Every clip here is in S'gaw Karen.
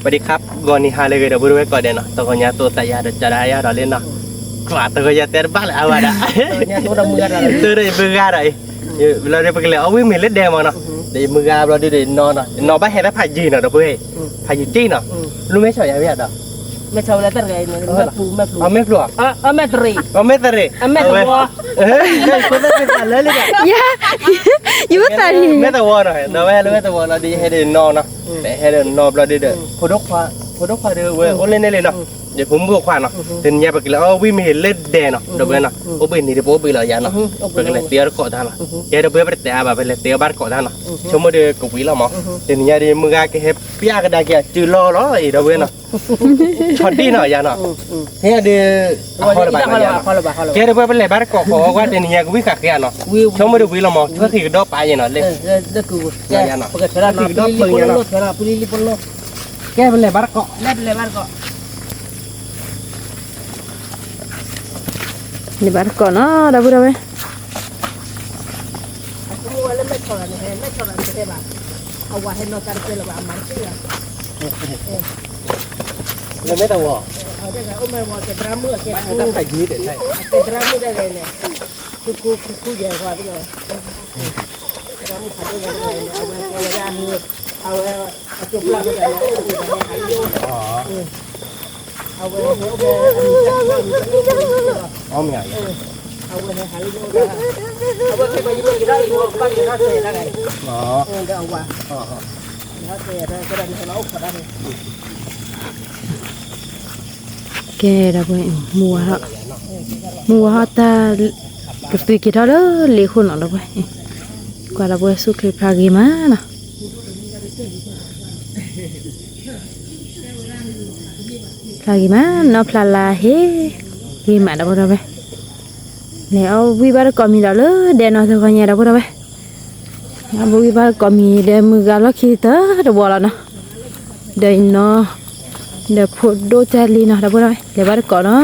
ပှၤဒံခါ ဂီၤနံၤဟါလၢအဂ့ၤ ဒီပုၢ်ဝဲၢ်ကိးဂၤဒဲးနီၤ, တဂီၤညါသိးသးယၤဒီး ကၠီဒၣ်ယၤဒီးလံနီၤ, ကွၢ်တဂီၤညါတဲတဘၣ်လၢအဝဲဒၣ်, တၢ်ဒီးယမုၢ်ဂၤဒီးအံၤ, လီၤဒီးပကလဲၤအီၣ်ဝံၣ်မ့ၤလၢဒဲမးနီၤ, ဒီးယမုၢ်ဂၤဘျီဒုဒီးနီၤနီၤ, နီၤဘၣ်ဟဲလၢဖးယံၤနီၤ ဒီပုၢ်ဝဲၢ်, ဖးယံၤက့နီၤ, လူမ့ၢ်ဆီၣ်ယၤဝဲဒၣ်ဒီး, မ့ၢ်ဆီၣ်ဝဲလၢတၢ်တဂၤအံၤနီၤ, မ့ၢ်ဖျိ မ့ၢ်ဖျိ, အမဲၢ်တရံး, အမဲၢ်တရံး, အမဲၢ်တဝီ, ယသးန့ၣ်, မဲၢ်တဝီနီၤ, ဒီးဝဲဟဲလၢမဲၢ်တဝီလီၤဒီး ယဟဲဒီးနီၤနီၤ, ဟဲဒီးနီၤဘျီဒုဒီး, ဖိဒိၣ်ခွါဒီးဝဲအိၣ်လၢန့ၣ်လံနီၤ, ဒီးဖိမုၣ်ဖိခွါနီၤ, တနံၤညါပကလဲၤအီၣ်ဝံၣ်မ့ၤလၢဒဲနီၤ, ဒီးဝဲနီၤ, အိၣ်ဘှံးနံၤဒီးပအိၣ်ဘှံးလီၤယၤနီၤ, ပကလဲၤတ့အီၣ်တကိးတၢ်လီၤ, ယဲဒီပုၢ်ဝဲၢ်ပတတဲအါဘၣ် ပလဲၤတ့အီၣ်ဘၣ်တကိးတၢ်နီၤ, ဆိကမိၣ်ဒီးကဝံၤလီၤမး, တနံၤညါဒီးမုၢ်ဂၤကဟဲပျၢ်ကဒါက့ၤအစုလီၢ်လီၤအံၤ ဒီးဝဲနီၤ, ဆီဒံၣ်နီၤယၤနီၤ, ဖဲဒီး, ကဲဒီပုၢ်ဝဲၢ်ပလဲၤဘၣ်တကိးဃီကွၢ် တနံၤညါကဝံၣ်ဃာ်ဃဲနီၤ, ဆိကမိၣ်ဒီးဝံၤလီၤမး, ဆိၣ်ဃံးကဒီးပာ်ယဲနီၤ, လၢ, ကဲပလဲၤဘၣ်တကိး, လဲၤဘၣ်တကိးနီၤ ဒီပုၢ်ဝဲၢ်, လၢမဲၢ်တဝီ, ကဲဒီးပှၤ, မူဝါထီၣ်, မူဝါထီၣ်တၢ်, ကသွံက့ၤထီၣ်လၢလ့ခိၣ်နီၤ ဒီပုၢ်ဝဲၢ်, ကွၢ်ဒီပုၢ်ဝဲၢ် ဆူၣ်ချ့ဖျါဂ့ၤမးနီၤ, ဖျါဂ့ၤမးနီၤ ဖျါလါဟ့, ဂ့ၤမး ဒီပုၢ်ဝဲၢ်, လဲၤအီၣ်ဝံၣ်ဘၣ်တကိးမံၤဒီးလၢဒဲနီၤ တဂီၤညါ ဒီပုၢ်ဝဲၢ်, အီၣ်ဝံၣ်ဘၣ်တကိးမံၤဒီးမုၢ်ဂၤလီၢ်ခံတၢ်တဝီလီၤနီၤ, ဒီးနီၤ, ဒီးဖိဒိၣ်တၢ်လံနီၤ ဒီပုၢ်ဝဲၢ် လဲၤဘၣ်တကိးနီၤ တ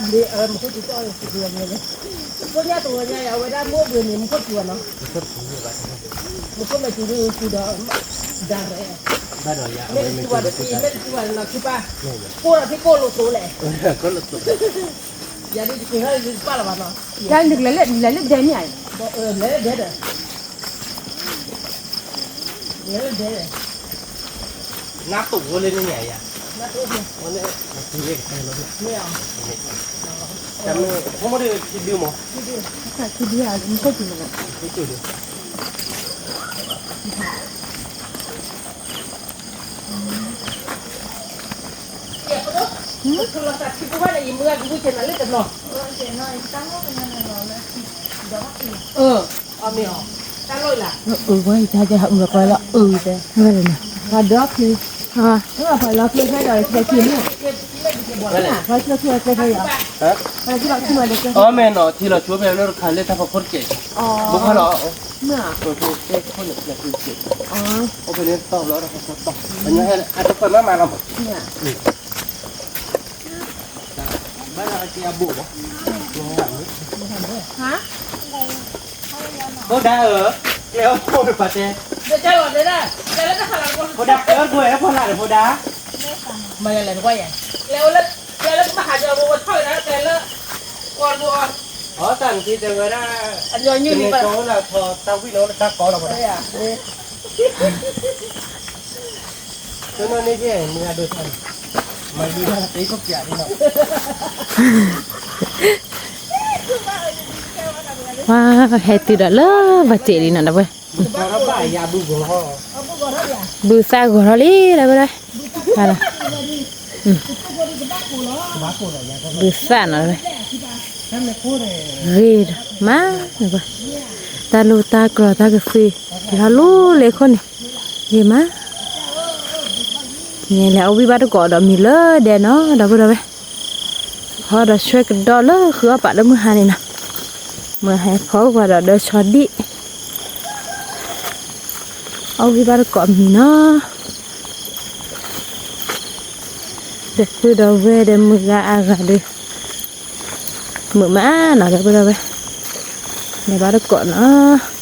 ၢ်ဘျုး, မူခိၣ်စူၤ, တၢ်အီၣ်စူၤန့ၣ်, ဖိညါတဝီညါအံၤ အဝဲဒၣ်မိၢ်ဘှံးန့ၣ် မူခိၣ်စူၤနီၤ, မူခိၣ်မ့ၢ်စူၤဒုးစူၤဒီး, ဒၣ်ရဲၣ်, မ့ၢ်တစူၤဘၣ်ဒီး, မ့ၢ်တစူၤဘၣ်ဒီးနီၤ ခံပၢ်, ကိၢ်ဒီးဖဲကိၢ်လိာ်သိးလဲၣ်, ယၤဒုးတက့ၤဟဲလၢပၢ်လၢၤဘၣ်နီၤ, လဲၤလၢဒဲမ့ၢ်ဧါ, လဲၤလၢဒဲဒီး နၢ်တိၢ်ဝဲလၢန့ၣ်ညါယၤ, နၢ်တိၢ်, မ့ၢ်ဧါ, တမ့ၢ်, ဖိမ့ၢ်ဒုးခံဒုမး, ခံဒုဧါ, မ့ၢ်ခိၣ်တုၤမး, အၢ, အၢ, ဝဲတၢ်ကဲဟးအုၣ်လီၤကီလီၤအုၣ်တဲ, ဝဲဒၣ်န့ၣ်, ဟးဒီးဖံ, ဟး, ဖးလီၤဖျိဖဲဒီး ဖျိဖံန့ၣ်, ဖဲဖျိဖံဝဲတဲဖဲယၤ, ဖဲဖျိဖံဝဲတဲဖဲ, အီမ့ၢ်နီၤ ထံလီၤဆိဖဲလၢတခါလၢတၢ်ဖီခိၣ်တက့ၢ်, ဘိခါလီၤ, မ့ၢ်, ဖဲဖျိဖံန့ၣ်ဖျိဖံတက့ၢ်, အိၣ်ဖဲန့ၣ်တီၢ်ဘျီဒီးဖီခိၣ်တီၢ်, အညီဟဲလၢအတခွဲးမးမးလီၤမး, ဘၣ်ဒီးအက့အဘိၣ်ဘၣ်, ဖိဒါဧၢ, ကျဲအိၣ်ဖိပာ်တဲ, ဖိဒါကျဲအိၣ်ဖိအဲၣ်ဖီလာ်ဒီးဖိဒါ, မၤယလဲၣ်နကွၢ်ယဲ, ကျဲအိၣ်လၢ, ကျဲလၢကဘၣ်ဟးကၢဘိဝဲထီၣ်ဝဲဒၣ်ကျဲလၢ, အီၣ်တၢ်နက့တဲဝဲဒၣ်, အညီနုၢ်န့ၣ်ကီဝဲဒၣ်ထီတၢ်ဝံၣ်လီၤလၢတၢ်ကီလီၤဝဲဒၣ် တနီၤန့ၣ်ကဲ မုၢ်ဂၤဒိၣ်ထီၣ်န့ၣ်, မၤယံၤဘၣ်တ့ခိၣ်ပျးန့ၣ်လီၤ, ဝါ, ဟဲတုၤဒီးလၢဘၣ်စ့းလံနီၤ ဒီပုၢ်ဝဲၢ်, ဘုသၣ်ဂီၤထီၣ်လံ ဒီပုၢ်ဝဲၢ်, ဘုသၣ်နီၤ, ဂ့ၤမး, တၢ်လူၢ်တၢ်ကျီၤတၢ်ကသံ, လီၤလူလ့ခိၣ်န့ၣ်, ဂ့ၤမး န့ၣ်လဲၤအီၣ်ဝံၣ်ဘၣ်တကိးဒီးမံၤလၢဒဲနီၤ ဒီပုၢ်ဝဲၢ်, ဖီဒီးဆွဲကဒီးလၢဃုအီၣ်ပာ်လၢမုၢ်ဟါန့ၣ်နီၤ, မုၢ်ဟါဖီကွၢ်ဒီးဒီးဆီဒံၣ်, အီၣ်ဝံၣ်ဘၣ်တကိးမံၤနီၤ ပုၢ်ဒီးဝဲၢ်ဒီးမုၢ်ဂၤအါဂၤဒီး မုာ်မးနီၤ ဒီပုၢ်ဒီဝဲၢ်, လဲၤဘါတကိးနီၤ.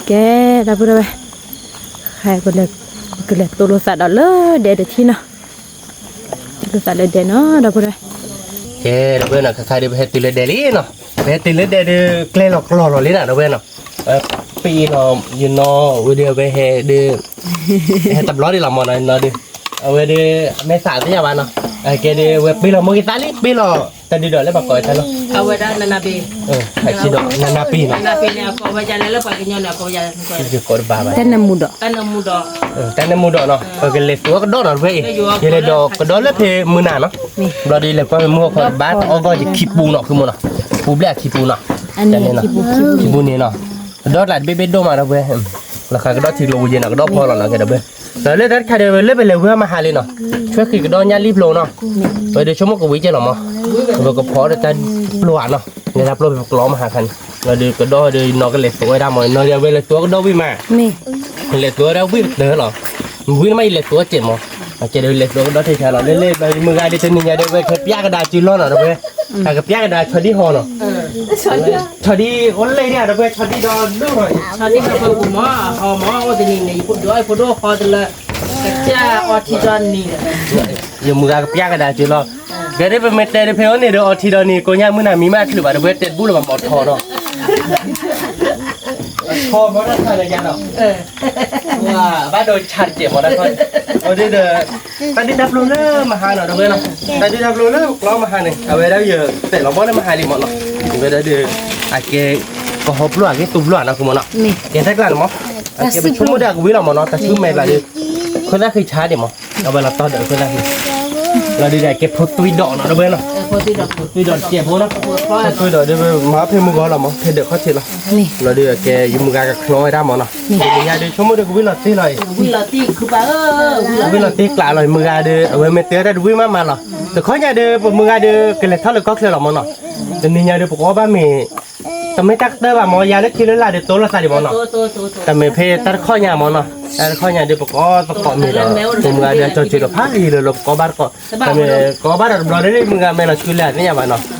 ကဲ ဒီပုၢ်ဒီဝဲၢ်, ကလဲၤတိၢ်လိာ်သးဒီးလၢဒဲတထံၣ်နီၤ, တိၢ်လိာ်သးလၢဒဲနီၤ ဒီပုၢ်ဒီဝဲၢ်. ကဲ ဒီပုၢ်ဝဲၢ်နီၤ ခဲခါဒီး ပဟဲတုၤလၢဒဲလံနီၤ, ပဟဲတုၤလၢဒဲဒီး ကျဲလီၤကျီလီၤလံနီၤ ဒီပုၢ်ဝဲၢ်နီၤ. ပ့ၤနီၤ ယနီၤဝဲဒီး အဝဲဟဲဒီး ဟဲတဘျီဒံးလီၤမ့ၢ်နီၤ ယနီၤဒီး အဝဲဒီး အမဲာ်သၣ်သ့ၣ်ညါဘၣ်နီၤ, အကဲဒီး အဝဲပ့ၤလီၤမိၢ်က့ၤသးလံ ပ့ၤလီၤ တၢ်ဒုးဒီးလၢပှၤကိးဝဲတၢ်လီၤ, အဝဲဒၣ်နနၢ်ပ့ၤ, နနၢ်ပ့ၤနီၤ, နနၢ်ပ့ၤန့ၣ် အကိးဝဲဒၣ်လၢပှၤကညီန့ၣ် အကိးဝဲဒၣ် တၢ်နၢ်မူဒီး, တၢ်နၢ်မူဒီးနီၤ ပကလဲၤသူအကဒီးနီၤ တဝဲအံၤ, ယလဲၤဒီးကဒီးလၢဖဲမုၢ်နၤနီၤ, ဘျီဒီးလဲၤကွၢ်ဖဲမုၢ်ဟါခီဘါ အီၣ်ဂီၢ်ယခံပူနီၤ ဖုမိၢ်နီၤ, ပူဘျဲၣ်အခံပူနီၤ, ခံပူန့ၣ်နီၤ, ကဒီးကျါတဘ့ၣ်ဘ့ၣ်ဒိၣ်မးဒီပုၢ်ဝဲၢ်, လီၤဃးကဒီးထံကျိပူၤယဲနီၤ ကဒီးဖီလီၤနီၤ ကဲဒီပုၢ်ဝဲၢ်, ဒီးလၢတၢ်တခါဒီး လၢပလဲၤဝဲမဟါလံနီၤ, ဆွဲဃံးကဒီးညၣ်လံဖျိနီၤ, ဝဲဒီးဆိကမိၣ်ကဝံၤကဲလီၤမး, ပကဖီဒီးတၢ်ပျိၢ်ဧါနီၤ, လဲၤတၢ်ပျိၢ်ဖဲပကျီမဟါခါန့ၣ်, ဒီးကဒီးဒီးနီၤကလဲၤသူဝဲဒၣ်မး နီၤဒီးအဝဲလဲၤသူအကဒီးဝံၤမး လဲၤသူဝဲဒၣ်ဝံၣ်ကတၢၢ်လီၤ, ဝံၣ်န့ၣ်မးယလဲၤသူအစဲးမး, အကဲဒီးလဲၤသူအကဒီးထဲဆါလီၤ လၢလၢဘျီမုၢ်ဂၤဒီးတနံၤညါဒီး ဝဲကပျၢ်ကဒါစုလီၢ်နီၤ ဒီပုၢ်ဝဲၢ်, အကပျၢ်ကဒါဆီဒံၣ်ဟီနီၤ, ဆီဒံၣ်အိၣ်လဲၣ်ဒၣ် ဒီပုၢ်ဝဲၢ် ဆီဒံၣ်ဒီဒိၣ်နီၤ, ဆီဒံၣ်ဒီဖိပူၤမး ဟီမး အိၣ်တနံၤန့ၣ် ယဖိဒိၣ်ယဖိဒိၣ်ဟီတလၢ ကစၢ်အီထံဒီနံၤ ယမုၢ်ဂၤကပျၢ်ကဒါစုလီၢ်, ကဲဒီးပမ့ၢ်တဲဒီးဖဲအံၤန့ၣ်ဒီး အီထံဒီနံၤ ကိညၣ်မုၢ်နၤမံၤမးချုးဘၣ် ဒီပုၢ်ဝဲၢ် တဲတဘူၣ်လၢၤဘၣ်မးထီနီၤ ထီမးတၢ်ဆါလၢယါနီၤ, ဘၣ်ဒီးဆါတစဲးမးတၢ်ခီ, အဒီး တၢ်ဒုးတၢ်ပျိၢ်လၢမဟါနီၤ ဒီပုၢ်ဝဲၢ်နီၤ, တၢ်ဒုးတၢ်ပျိၢ်လၢကျီမဟါန့ၣ် အဝဲဒၣ်ယတဲာ်လီၤဘီလၢမဟါလံမးနီၤ, ဝဲဒၣ်ဒီး အကဲ ကဟီပျိၢ်အကဲသူပျိၢ်နီၤ ဃုမးနီၤ, ကဲတၢ်ကျါန့ၣ်မး, အကဲပဆိကမိၣ်ဒီးအကဝံၤလီၤမးနီၤ တၢ်ဆူမဲာ်ကျါဒီး ခိၣ်သၣ်ဃံဆါဒံးမး, အဝဲလီၤတီဒီးခိၣ်သၣ်ဃံ, လီၤဒုးဒီးအကဲဖိသွံဒီးနီၤ ဒီပုၢ်ဝဲၢ်နီၤ, ဖိသွံဒီးတစဲးဖိနီၤ, ဖိသွံဒီးဒီးမၤဖဲမုၢ်ဂီၤလီၤမး ဖဲဒၢးခီၣ်ထံးလီၤ, လီၤဒုးအကဲယမုၢ်ဂၤကချီဝဲဒၣ်မးနီၤ, တနံၤညါဒီးဆိကမိၣ်ဒီးကဝံၤလီၤသ့လီၤအံၤ, ဝံၤလီၤသ့ကျးလီၤ မုၢ်ဂၤဒီး အဝဲမ့ၢ်တဲတၢ်တဝံၤမးမးလီၤ, တခီညါဒီး ပမုၢ်ဂၤဒီး ကလဲၤထီၣ်လၢကီၢ်ချၢလီၤမးနီၤ, တနံၤညါဒီး ပကအီၣ်ဘၣ်မ့ၤ တမ့ၢ်တၢ်ကတၢၢ်ဘၣ်မး ယၤလၢခံလၢလာ်ဒီးတိလိာ်သးဒံးမးနီၤ, တမ့ၢ်ဖဲတၢ်တခီညါမးနီၤ, တၢ်တခီညါဒီး ပကအီၣ်သကိးမ့ၤဒီး ပမုၢ်ဂၤဒီး ကၠီၤစၢၤဒီးဖးယံာ်လၢလၢ ပကအီၣ်ဘၣ်တကိး, တမ့ၢ်ကအီၣ်ဘၣ်ဒီးတဘျီဒီး မုၢ်ဂၤမဲာ်လီၤဆှုလၢအသ့ၣ်ညါဘၣ်နီ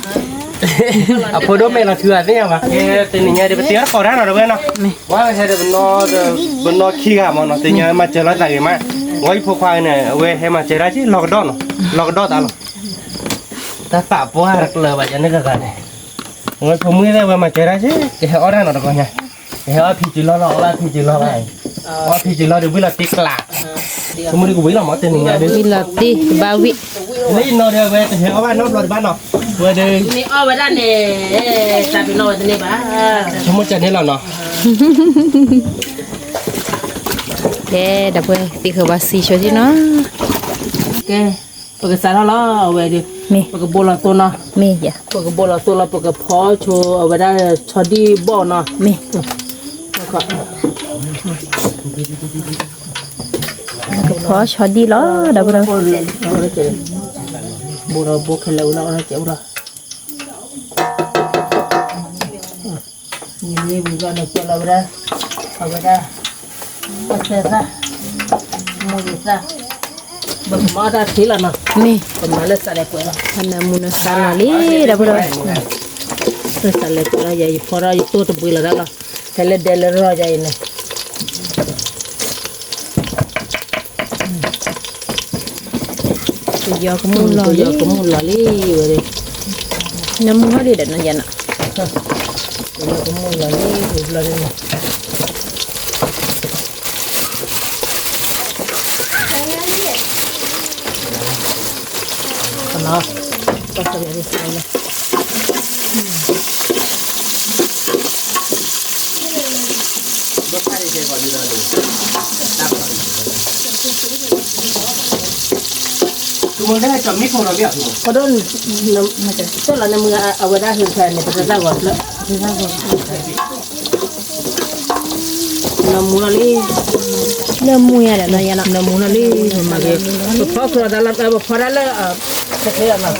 ၤ, အဖိဒိၣ်မဲာ်လီၤဆှုအသ့ၣ်ညါဘၣ်, တနံၤညါဒီး ပတ့အီၣ်တကိးတၢ်နီၤ ဒီပုၢ်ဝဲၢ်နီၤ, ဝဲဟဲဒီး ပနီၢ်ခံဂၤမးနီၤ တနံၤညါမၤစၢၤလီၤသးဂ့ၤမး, ဝဲယဖိခွါန့ၣ် အဝဲဟဲမၤစၢၤတၢ်ဆ့ လီၤကဒီးနီၤ, လီၤကဒီးသးလီၤ, တၢ်သးပှၢ်တကျၢၤဘၣ်ယၤန့ၣ်တဂၤန့ၣ် ဝဲဖိမုၣ်သ့ၣ်ဝဲမၤစၢၤတၢ်ဆ့ ကဟဲအီၣ်တၢ်နီၤတကီၢ်ညါ, ကဟဲအီၣ်ဖံးစုလီၢ်လီၤ အီၣ်ဘၣ်ဖံးစုလီၢ်ဘၣ်, အီၣ်ဖံးစုလီၢ်ဒီးဝံၣ်လီၤတ့ကျး, ဖိမုၣ်ဒီးကဝံၤလီၤမး တနံၤညါဒီး, ဝံၣ်လီၤတ့ကဘၣ်ဝံၣ်, လၢယနီၤဒီး အဝဲတဟဲအီၣ်ဘၣ်နီတဘျီတဘၣ်နီၤ, ဝဲဒီး, မ့ၢ်အီၣ်ဝဲဒၣ်န့ၣ်, တၢ်ပနီၣ်ဝဲတန့ၢ်ဘၣ်, ဆိကမိၣ်ကန့ၣ်လီၤနီၤ, ကဲ ဒီပုၢ်ဝဲၢ် သံဃုာ်ဘၣ်စံးဆိဒံးနီၤ, ကဲ ပကစးထီၣ်လီၤ အဝဲဒီး, မ့ၢ်, ပကဘိလီၤသိနီၤ, မ့ၢ်ယၤ, ပကဘိလီၤသိလီၤ ပကဖီဆိအဝဲဒၣ်ဆီဒံၣ်ဘီၣ်နီၤ, မ့ၢ်, ပကဖီဆီဒံၣ်လီၤ ဒီပုၢ်ဝဲၢ်, ဘိဒီးဘိခဲလၢာ်ဝံၤလီၤ အီၣ်တၢ်ကဲးအိၣ်ဒီး နံၤလံဝံၤဘျီန့ၣ် ကဲလီၤဝဲဒၣ်, အဝဲဒၣ်, အဆၢသၣ်, မူၤယသၣ်, ပကမၤအီၣ်တၢ်ထံလီၤနီၤ, မ့ၢ်, ပမၤလၢစးလဲၤပှဲၤလီၤ, အနၢမူနသါလီၤလံ ဒီပုၢ်ဝဲၢ်, လၢစးလဲၤပှဲၤလီၤ ယၤယဖီထီၣ်ယတိၢ်တဘှံးလီၤဒၣ်လီၤ, ဖဲလၢဒဲလၢရီယၤအံၤန့ၣ် ပယီၤကမူၣ်လီၤလံ, ပယီၤကမူၣ်လီၤလံဝဲ, နမူဟီၣ်ဒံးဒီးနယၤနီၤ, ပယီၤကမူၣ်လီၤလံ ပဘျီဒ်န့ၣ်, ကဒိၣ်, ကလီၤန့ၣ်မုၢ်ဂၤ အဝဲဒၣ်ဟ့ၣ်ဖဲန့ၣ် ပတသၣ်ဂီၤဖျၢၣ်, ပတသၣ်ဂီၤဖျၢၣ်, နမူလီၤလံ, လၢမူယၤဒီးနီၤယၤနီၤ, နမူလီၤလံ, ပမၤက့ၤ, ပဖီခိၣ်လီၤသးလီၤ, ပဖီတၢ်လၢ,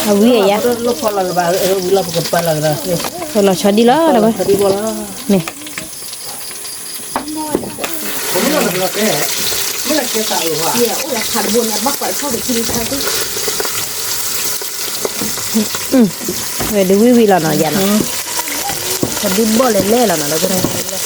အဝံၤယၤ, လီၤဖီလီၤလၢပကပၤလီၤ, လီၤဆီဒံၣ်လီၤ, မ့ၢ် ဝဲဒုးဝံၣ်ဝံၣ်လီၤနီၤယၤနီၤ, ဒုးဘီၣ်လဲၣ်လဲၣ်လီၤနီၤ, ဒီး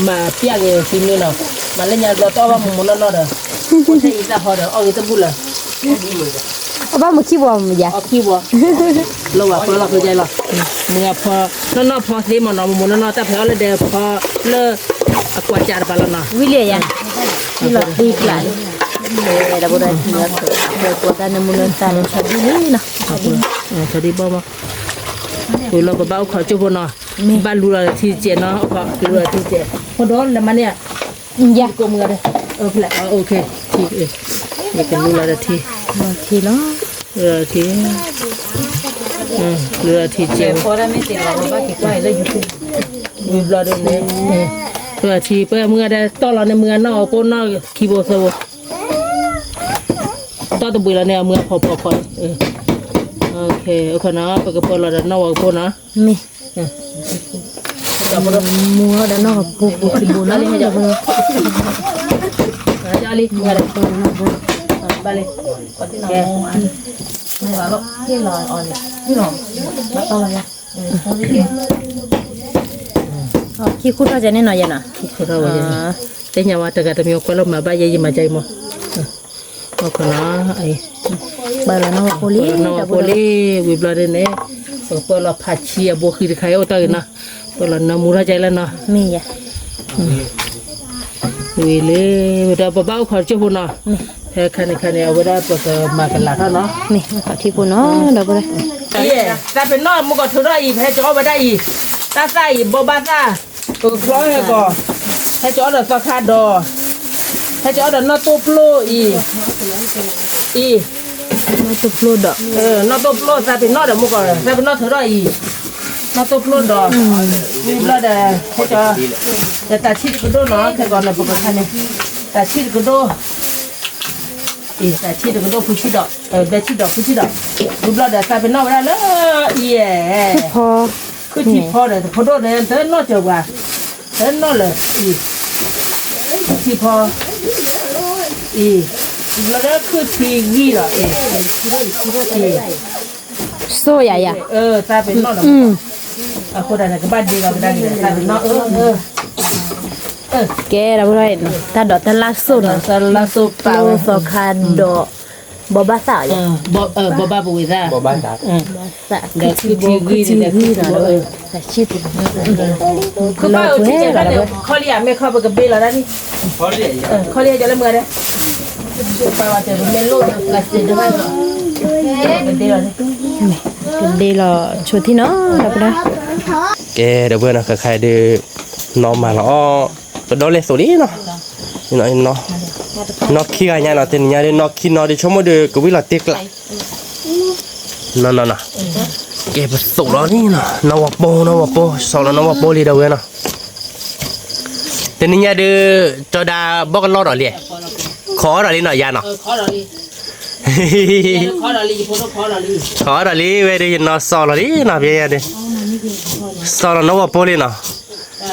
မၤပျဲက့ၤဖံမ့ၢ်နီၤ, မၤလၢညါဘျီတအီၣ်ဘၣ်မူးမူးနီၢ်နီၢ်ဒီး, အိၣ်ထဲအံၤတၢ်ဖီဒီး အီၣ်ဂ့ၤတဘူၣ်လၢ, အဘၣ်မူးခံဘီမူးယါ, အီၣ်ခံဘီ, လၢဝဲဖီလီၤဖဲယါလီၤ, မူးဖီ, နီၢ်နီၢ်ဖီသ့မးနီၤ, မူးမူးနီၢ်နီၢ် တၢ်ဖဲအီၣ်လၢဒဲးဖီလၢ အကွၢ်ကၢ်တပၤလီၤနီၤ, ဝံၤလံယါ, လီၤသံကျါလံ, ဒီပုၢ်ဒီဝဲၢ် ပှၤတၢ်နမူးလၢသးန့ၣ် ဆီဒံၣ်လံနီၤ, ဆီဒံၣ်ဘီမး, ဝံၤလီၤပဘၣ်အိၣ်ခိးကၠိဖိနီၤ, ဘၣ်လူလီၤထံစဲးနီၤ, အိၣ်ခိးလူလီၤထံစဲး, ဖိဒီးလၢမၤန့ၢ်, ယါ, ကိးမုၢ်ဂၤဒီး, ယကလူလီၤဒီးထံ, ထံလီၤ, လူလီၤထံ, လူလီၤထံစဲး, ဝံၤဘျီဒ်န့ၣ်, လူလီၤထံ ပမုၢ်ဂၤဒီးတီၢ်လီၤန့ၣ် မုၢ်ဂၤနီၢ်အီၤကိးနီၢ်ခံဘိသၢဘိ တီၢ်တဘှံးလီၤန့ၣ် အမုၢ်အဖီဖီဖီ, အိၣ်ခိးနီၤ ပကပၢလီၤဒီးနီၢ်ဝဲကဖိနီၤ, မ့ၢ်, မူဒီးနီၢ်ကဖိပူၤခံဘိနီၤ, လံ, ဘၣ်လံ, ကဲ, ခံခူၣ်ထီၣ်ကဲန့ၣ်နီၤယဲနီၤ, ခံခူၣ်ထီၣ်ဝဲ, သ့ၣ်ညါဝဲတဂၤတမံၤကွဲးလီၤမၤဘၣ်ယဲ ယမၤကဲအံၤမး, အိၣ်ခိးနီၤ, ပၢလီၤနီၢ်ဝဲဖိလံ, နီၢ်ဝဲဖိလံ, ဝံၤဘျီဒ်န့ၣ်, ပကပၢလီၤဖးဆံအဘိဃံတခါအံၤအိၣ်တၢ်ဂ့ၤနီၤ, ပၢလီၤနၢမူထီၣ်ကဲလၢနီၤ, မ့ၢ်ယဲ ဝံၤလံ, ဒီးပဘၣ်အိၣ်ခိးကၠိဖိနီၤ, ဖဲခါန့ၣ်ခါန့ၣ် အဝဲဒၣ်ပကမၤကလၤထီၣ်နီၤ, မ့ၢ်အိၣ်ခိးထံဖိနီၤ, ဒီပုၢ်ဒီဝဲၢ်, သးပ့ၤနီၣ်မူကီၢ်ထုးထီၣ်အံၤ ပဟဲကၠီအီၣ်ဝဲဒၣ်အံၤ, တၢ်သၣ်အံၤ ဘိးဘၣ်သၣ်, ပကဖျီဟဲကီး, ဟဲကၠီအီၣ်ဒီးသီခါဒီး, ဟဲကၠီအီၣ်ဒီးနီၢ်တိၢ်ပျိအံၤ, အံၤ နီၢ်တိၢ်ပျိဒီး, နီၢ်တိၢ်ပျိ သးပ့ၤနီၣ်ဒီးမူကီၢ် သးပ့ၤနီၣ်ထုးထီၣ်အံၤ, နီၢ်တိၢ်ပျိဒီး, ဝံၤဘျီဒီး, ဟဲကၠီ, ဒီးတၢ်ဆံၣ်တကဒိၣ်နီၤ ခဲကီးန့ၣ် ပကခါန့ၣ်, တၢ်ဆံၣ်တကဒိၣ်, အံၤ တၢ်ဆံၣ်တကဒိၣ်ဖုဆံၣ်ဒီး, ဘဲဆံၣ်ဒီးဖုဆံၣ်ဒီး, ဝံၤဘျီဒီး သးပ့ၤနီၣ်ဝဲဒၣ်လၢအံၤ, ခုၣ်ထံဖီဒီး ဖိဒိၣ်န့ၣ် တနီၣ်စၢၤပှၤ, တနီၣ်လၢအံၤ, ခုၣ်ထံဖီ, အံၤ, ဝံၤဘျီဒီးခုၣ်ထံဂံၢ်ဒီး, အံၤ, စိယၤယၤ, သးပ့ၤနီၣ်ဒီး, အဃိဒၣ်န့ၣ် ကဘၣ်ဒ့လီၤကဒါက့ၤ သးပ့ၤနီၣ်, ကဲဒီး တၢ်ဒိးတၢ်လၢ်စိၣ်နီၤ, တၢ်လၢ်စိၣ်ပျိသီခါဒီး, ဘိးဘၣ်သၣ်, ဘိးဘၣ်ပဝဲသၣ်, သၣ်, ဒီးခုၣ်ထံဂံၢ်ဒီး, ခီလံယၤ မ့ၢ်ခီပကဘ့လီၤဒၣ်န့ၣ်, ခီလံယၤ ကၠီလၢမုၢ်ဂၤဒဲး, ပမ့ၢ်လိၣ်ဒီး plastic တဘၣ်, ကဒ့လီၤ, ကဒ့လီၤဆိထံနီၤ ဒီပုၢ်ဒီဝဲၢ်, ကဲဒီပုၢ်ဝဲၢ်နီၤ ခဲခါအံၤဒုး, နီၢ်မၤလီၤအီၣ်, ကဒီးလဲၤသိးလံနီၤ, နီၢ်ခံဂၤညါနီၤ တနံၤညါဒုး နီၢ်ခံနီၤဒုး ဆိကမိၣ်ဒုး ကဝံၣ်လီၤတ့ကျး နီၢ်နီၢ်နီၤ, ကဲပသိးလီၤလံနီၤ နီၢ်ဝီၤပိၢ် နီၢ်ဝီၤပိၢ် စီၤလီၤနီၢ်ဝီၤပိၢ်လံဒီပုၢ်ဝဲၢ်နီၤ, တနံၤညါဒုး, ကၠီဒါဘီၣ်ကလီၢ်ဒီးလံ, ခိးအီၣ်ဒီးလံနီၤ ယၤနီၤ, ခိးအီၣ်ဒီးလံ ဝဲဒုး ယနီၢ်စီၤလီၤလံနီၤ ဖဲယၤဒုး, စီၤလီၤနီၢ်ဝီၤပိၢ်လံနီၤ,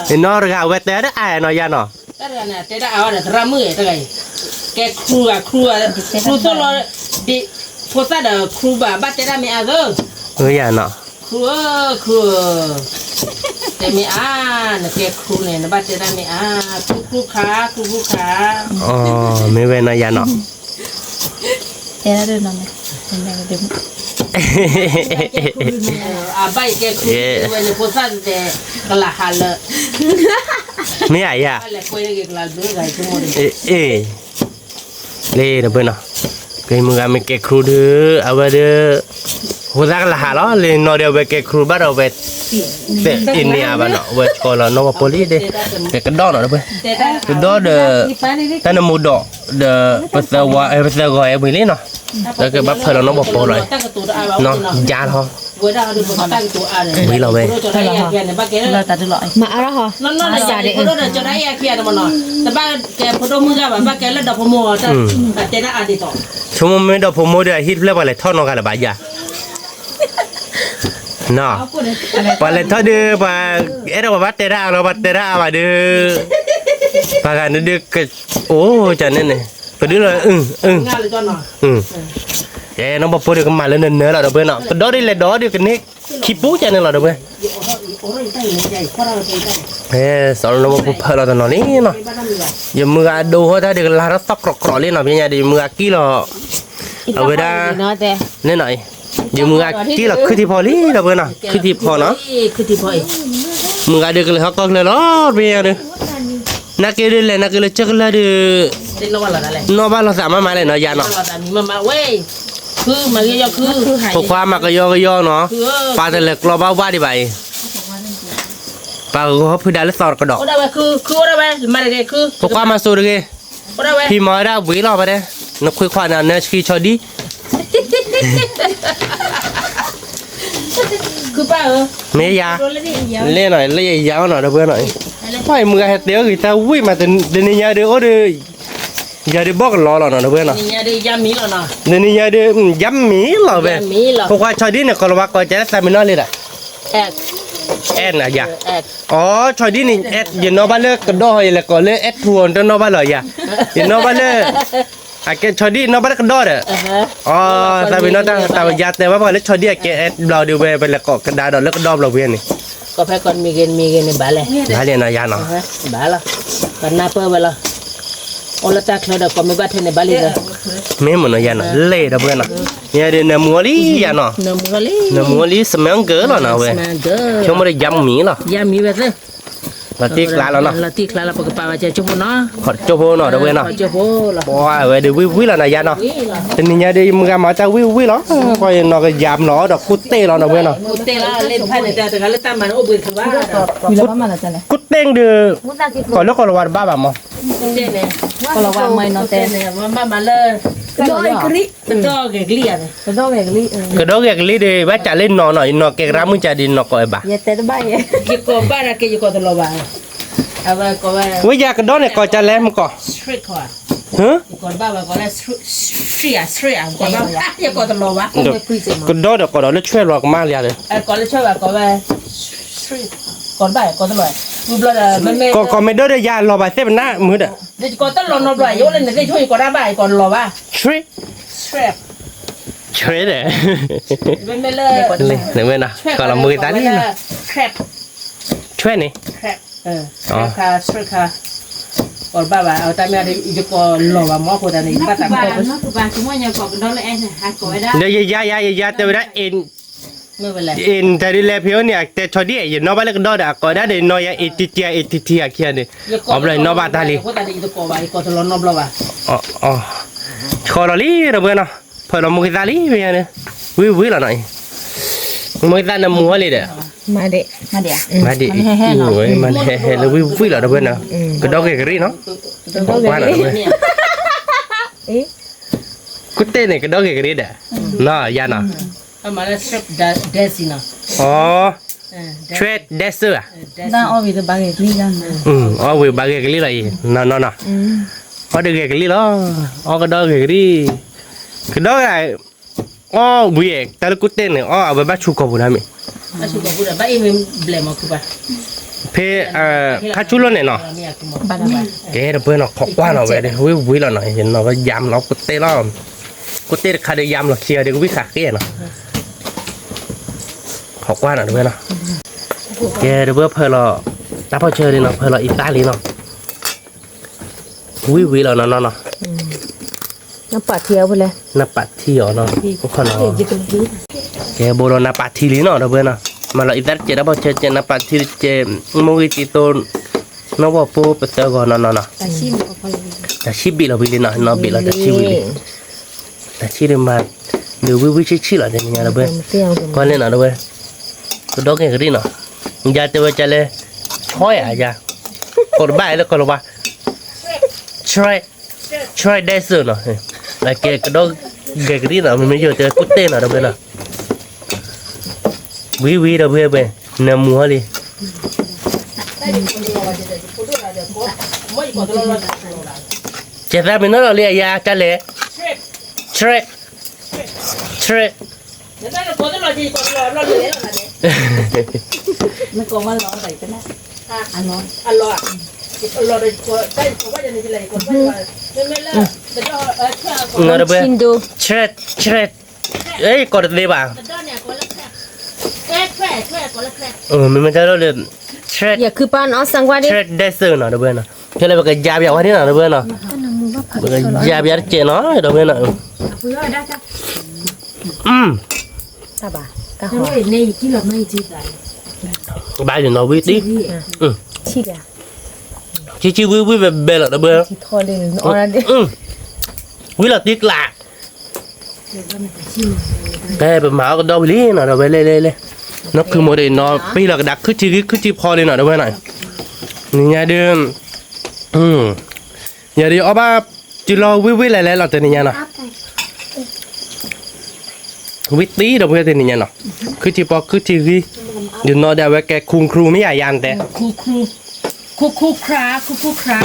ယနီၢ်တဂၤအဝဲတဲဒၣ်အါနီၤ ယၤနီၤ, တၢ်တဂၤန့ၣ် တဲဒၣ်အါဝဲဒီး သရၣ်မုၣ်တဂၤအံၤ, ကဲခရူဂၤခရူဂၤ, ခရူသိၣ်လီၤ, ဒ်, ဖိသၣ်ဒီးခရူဘၣ် ဘၣ်တဲဒၣ်မ့ၢ်အါသၢ, ယၤနီၤ, ခရူဧၢ ခရူဧၢ, တဲမ့ၢ်အါ, နကဲခရူန့ၣ် နဘၣ်တဲဒၣ်မ့ၢ်အါ, ခရူခရူခါ ခရူခရူခါ, မ့ၢ်ဝဲနီၤ ယၤနီၤ တဲဒၣ်ဒ်နီၤ, အဘၣ်ယကဲခရူဝဲန့ၣ် ဖိသၣ်တဲ, ကလၤဟးလၢ, မ့ၢ်ဧါယၤ, အ့ၣ်, လၢဒီပုၢ်ဝဲၢ်နီၤ, ကဲမုၢ်ဂၤမ့ၢ်ကဲခရူဒုး အဝဲဒုး, ဖိသၣ်ကလၢဟးလီၤ လၢနီၢ်ဒီးအဝဲကဲခရူၣ်ဘၣ်ဒီးအဝဲ သဲးအ့ၣ်န့ၢ်အါဘၣ်နီၤ အဝဲကီလီၤနီၢ်ပီပီလံဒီး ကဲကဒီးနီၤတပှဲၤ ကဒီးဒီး တၢ်နမိၢ်ဒီး ဒီးပသၢဝါ ပသၢဂီၤအဲၣ်ဝံၤလံနီၤ ဒီးကဘၣ်ဖၢလီၤနီၢ်ပီပီလီၤ နီၤ ယါထီၣ် ဝံၤလီၤဝဲ မၤအါထီၣ်ဟီ အစးဒ် ဆိကမိၣ်မ့ၢ်ဒီးဖိမိၢ်ဒီး အဟံၣ်တဖျၢၣ်ပှၤလဲၤထီၣ်နီတဂၤလၢၤဘၣ်ယါ နီၤ ပှၤလဲၤထီၣ်ဒုး ပှၤအဲၣ်ဒိးပှၤဘၣ်တဲတၢ်အါလီၤ ပှၤတဲတၢ်အါဘၣ်ဒုး ပှၤဂၤန့ၣ်ဒုး ကအိၣ်ကန့ၣ်န့ၣ် ပဒုးလီၤ အဲ နီၢ်ပီပီဒုးကမၤလၢနနၢလီၤဒီးပှဲၤနီၤ ကဒီးဒ်လဲၣ်ဒီးဒုးကန့ၢ်ခံပူၤကန့ၣ်လီၤဒီးပှဲၤ စီၤလီၤနီၢ်ပီပီဖၢလီၤတနီၤလံနီၤ ယမုၢ်ဂၤအဒိဟီၣ်တၢ်ဒုးကလၤထီၣ်သီၣ်ကြီကြီလံနီၤ ဖဲညါဒုး ယမုၢ်ဂၤကံၣ်လီၤ အဝဲဒၣ် န့ၣ်နီၤ ယမုၢ်ဂၤကံၣ်လီၤခုထံဖီလံဒီးပှဲၤနီၤ ခုထံဖီနီၤ မုၢ်ဂၤဒုးကလဲၤဟီၣ်ကီၢ်ချၢလီၤ ဖဲညါဒုး နာ်က့ဒုးလဲၤ နာ်က့လၢကၢၢ်ကလၢၢ်ဒုး နီၢ်ဘၣ်လီၤသးမးမးလဲၣ်နီၤ ယါနီၤ ဖိခွါမၤကယီကယီနီၤ ပှၤတလဲၤကျီဘၣ်ဝါဒံးဘၣ်အံၤ ပှၤဂီၤဖုဒါလၢသီတကဒီး ဖိခွါမၤစိၤတဂ့ၤ ဖံမၤဝဲဒၣ်ဝံၤလီၤဝဲဒၣ် နခွံခွါန့ၣ် နၢဆှံဆီဒံ မ့ၢ်ယါ လဲၣ်နီၤ လၢယယါအီၤနီၤ ဒီပုၢ်ဝဲၢ်နီၤ ပှၤအံၤမုၢ်ဂၤဟဲတဲအီၤဂ့ၤတၢ်ဝံၣ်မး တနံၤညါဒုးအိၣ်ဒီး ယၤဒုးဘီၣ်ကလီလီၤနီၤ ဒီပုၢ်ဝဲၢ်နီၤ တနံၤညါဒုး ယါမံလီၤဝဲ ဖိခွါဆီဒံန့ၣ် ကိးလီၤဝဲကိးကၢလၢသးမံနီၤလံဒီး အဲၣ်နၤယါ အိ ဆီဒံန့ၣ် အဲၣ် ယနီၣ်ဘၣ်လၢကဒီး ယလဲၤကိးလၢအဲၣ်ထူအီၤ တနီၣ်ဘၣ်လီၤယါ ယနီၣ်ဘၣ်လၢ အကဲဆီဒံနီၣ်ဘၣ်လၢကဒီးဒီး အိ သးမံနီၤ တၢ်ယါတဲဘၣ်ပှၤလၢဆီဒံအကဲအဲၣ်ဘျီဒုးဝဲ ပလဲၤကိးကဒါဒီးလၢကဒီးဘျီဝဲန့ၣ် ကိးဖဲကိးမံၤဂ့ၤမံၤဂ့ၤန့ၣ်ဘၣ်လဲၣ် ဘၣ်လဲၣ်နီၤယါနီၤ ဘၣ်လီၤ ပနၢ်ပၢၢ်ဝဲလီၤ အိၣ်လၢတၢ်ချၢဒီးကိးမ့ၢ်ဘၣ်ထဲန့ၣ်ဘၣ်လံ မ့ၢ်မ့ၢ်နီၤယါနီၤ လဲၣ်ဒီပုၢ်ဝဲၢ်နီၤ ယါဒုးနၢမူအီၤလံယါနီၤ နၢမူအီၤလံ စမဲအကၢလီၤနီၤဝဲ ဆိကမိၣ်ဒီးယါမံလီၤ ယါမံဝဲသ့ လီၤတံၢ်ကျါလီၤနီၤ လီၤတံၢ်ကျါလီၤ ပကပာ်ဝဲကၠိဖိနီၤ ကၠိဖိနီၤ ဒီပုၢ်ဝဲၢ်နီၤ ပှၤဝဲဒုးဝံၣ်ဝံၣ်လီၤနီၤယါနီၤ တနံၤညါဒုး မုၢ်ဂၤမၤတၢ်ဝံၣ်ဝံၣ်လီၤ ပှၤယနီၢ်ကယါမလီၤဒီး ကူၣ်တ့ၢ်လီၤနီၤ ပုၢ်ဝဲၢ်နီၤ ကူၣ်တ့ၢ်ဒုး ကိးလၢကိးလီၤဝါတဘၣ်ဘၣ်မး ကဒီးဂဲၤကလံၤ ကဒီးဂဲၤကလံၤဒီး ဘၣ်စးလၢနီၢ်နီၤ ယနီၢ်ကဲကရၢမုၢ်စးဒုး နီၢ်ကိးဝဲဘၣ် ယကိးဘၣ်ဒၣ်က့ၤ ယကိးတလီၤဘၣ် ဝဲယါကဒီးန့ၣ် ကိးကၢလဲၣ်မကီး ကဒီးဒီးကိးဒီးလၢဆွဲၣ်လီၤကမၣ်လံဒီး ကိးမ့ၢ်ဒိၣ်ဒီးယါလီၤဘၣ်သ့ၣ်ပနၢ်မုၢ်ဒီး ဆွဲၣ် ဆွဲၣ်ဒီး ဝဲနီၤ ကိးလီၤမုၢ်ဂ့ၤသးလံနီၤ ဆွဲၣ်န့ၣ် ဒီးယယါယါယယါတဲဝဲဒၣ် အ့ၣ် တၢ်ဒ်လဲၣ်ဖဲအံၤန့ၣ် အတဲဆီဒံၣ် ယနီၣ်ဘၣ်လၢကဒီးဒီး အကိးဒၣ်ဒီး ယနီၣ်ယါ အ့ၣ်တံၢ်တံၢ် အ့ၣ်တံၢ်တံၢ် အခံဂၤန့ၣ် အဘျီယနီၣ်ဘၣ်တၢ်လံ ဆီလီၤလံ ဒီပုၢ်ဝဲၢ်နီၤ ဖၢလီၤမုၢ်ကသၣ်လံ မ့ၢ်န့ၣ် ဝံၤဝံၤလီၤနီၤ မုၢ်ကသၣ်နၢမူအီၤလံဒီး မၤဒံး မၤဒံးဟဲဟဲလၢဝံၤဝံၤလီၤ ဒီပုၢ်ဝဲၢ်နီၤ ကဒီးဂ့ၤကရံၣ်နီၤ ကွၢ်နီၤ ဒီပုၢ်ဝဲၢ် ကူၣ်တ့ၢ်န့ၣ် ကဒီးဂ့ၤကရံၣ်ဒီး နီၤ ယါနီၤ အီ ဆွဲၣ်ဒဲစၢၣ်ဧါ အီဝံၤဘၣ်ဂ့ၤကလံၣ်လီၤအံၤ နီၤနီၤနီၤ အီဒီးဂ့ၤကလံၣ်လီၤ အီကဒီးဂ့ၤကရံၣ် ကဒီးဂ့ၤ အီဝံၤ တၢ်လၢကူၣ်တ့ၢ်န့ၣ် အီအဝဲဘၣ်ဆူကီၢ်ပူၤဒၣ်မ့ၢ် ဖဲ ခါဆူလီၤန့ၣ်နီၤ ကဲ ဒီပုၢ်ဝဲၢ်နီၤ ခိးကွၢ်နီၤဝဲဒၣ် ဝံၤဝံၤလီၤနီၤ ယနီၣ်ကယါမလီၤ ကူၣ်တ့ၢ်လီၤ ကူၣ်တ့ၢ်တခါဒီးယါမလီၤခံဂၤဒီးကဝံၣ်ဃာ်ဃ့နီၤ ခိးကွၢ်နီၤ ဒီပုၢ်ဝဲၢ်နီၤ ကဲ ဒီပုၢ်ဝဲၢ်ဖၢလီၤ တၢ်ဖီၣ်ဆၢလံနီၤ ဖၢလီၤအံသၣ်လံနီၤ ဝံၤဝံၤလီၤနီၤနီၤနီၤ နပာ်ထံအီၤဖဲလဲၣ် နပာ်ထံအီၤနီၤ ကဲ ဘိလီၤနပာ်ထံလံနီၤ ဒီပုၢ်ဝဲၢ်နီၤ မၤလီၤအံသၣ်တကဲး တၢ်ဖီၣ်ဆၢတကဲး နပာ်ထံတကဲး မိၢ်ဂံၢ်တံသိ နီၢ်ဝီၢ်ဖိပသၢဂီၤနီၤနီၤနီၤ တၢ်ဆံၣ်ဘ့ၣ်လီၤဝံၤလံနီၤ နီၢ်ဘ့ၣ်လီၤတၢ်ဆံၣ်ဝံၤလံ တၢ်ဆံၣ်ဒုးမၤ ဒုးဝံဝံဆံးဆံးလီၤ တနံၤညါဒီပုၢ်ဝဲၢ်, ကွၢ်လဲၣ်နီၤဒီပုၢ်ဝဲၢ်, ကဒီက့ၤကရံၣ်နီၤ, ယၤတဲဝဲကလဲၣ်, ဆွဲအယၤ, ကိးတဘၣ်လၢကီၢ်လီၤဝါ, ဆွဲ, ဆွဲဒဲစၢၣ်နီၤ, ကဲကဒီက့ၤကရံၣ်နီၤ မ့မ့ၢ်ယိၤတဲဝဲကူၣ်တ့ၢ်နီၤဒီပုၢ်ဝဲၢ်နီၤ, ဝံဝံဒီပုၢ်ဝဲၢ်, နမူၤဟီလံ ကဲသးမ့ၢ်နီၢ်လီၤလံအယၤကလဲၣ်, ဆွဲ, ဆွဲ, ဒီပုၢ်ဝဲၢ်, ဆွဲ, ဆွဲ, ကိးတသ့ဘၣ်, မ့မ့ၢ်တၢ်လီၤလၢ, ဆွဲ, ဆွဲဒဲစၢၣ်နီၤ ဒီပုၢ်ဝဲၢ်နီၤ, ဖဲလၢပကယၤပယၤဝဲဒ်နီၤ ဒီပုၢ်ဝဲၢ်နီၤ, ပကယၤပယၤတကဲးနီၤ ဒီပုၢ်ဝဲၢ်နီၤ, ဘၣ်ယနီၤဝံတံၢ်, ဆံးဆံးဝံဝံဘဲဘဲလီၤ ဒီပုၢ်ဝဲၢ်, ဝံလီၤတံၢ်ကျး, ကဲပမၤအီၣ်ကဒီဝံၤလံနီၤ ဒီပုၢ်ဝဲၢ် လဲၣ်လဲၣ်လဲၣ်, နီၢ်ခုမိၢ်ဒ်နီၤ ပ့ၢ်လီၤကဒါခုထံဂံၢ်ခုထံဖီလံနီၤ ဒီပုၢ်ဝဲၢ်နီၤ, နံၤညါဒုး, ယၤဒုးအီၣ်ဘၣ်, တုၤလီၤဝံဝံလဲၤလဲၤလီၤတနံၤညါနီၤ ဝံတံၢ်ဒီပုၢ်ဝဲၢ်တနံၤညါနီၤ, ခုထံဖီခုထံဂံၢ်, ယနီၢ်ဒၣ်ဝဲကဲခူခူမ့ၢ်ယၤယၤနတဲ, ခူခူခရါ, ခူခူခရါ,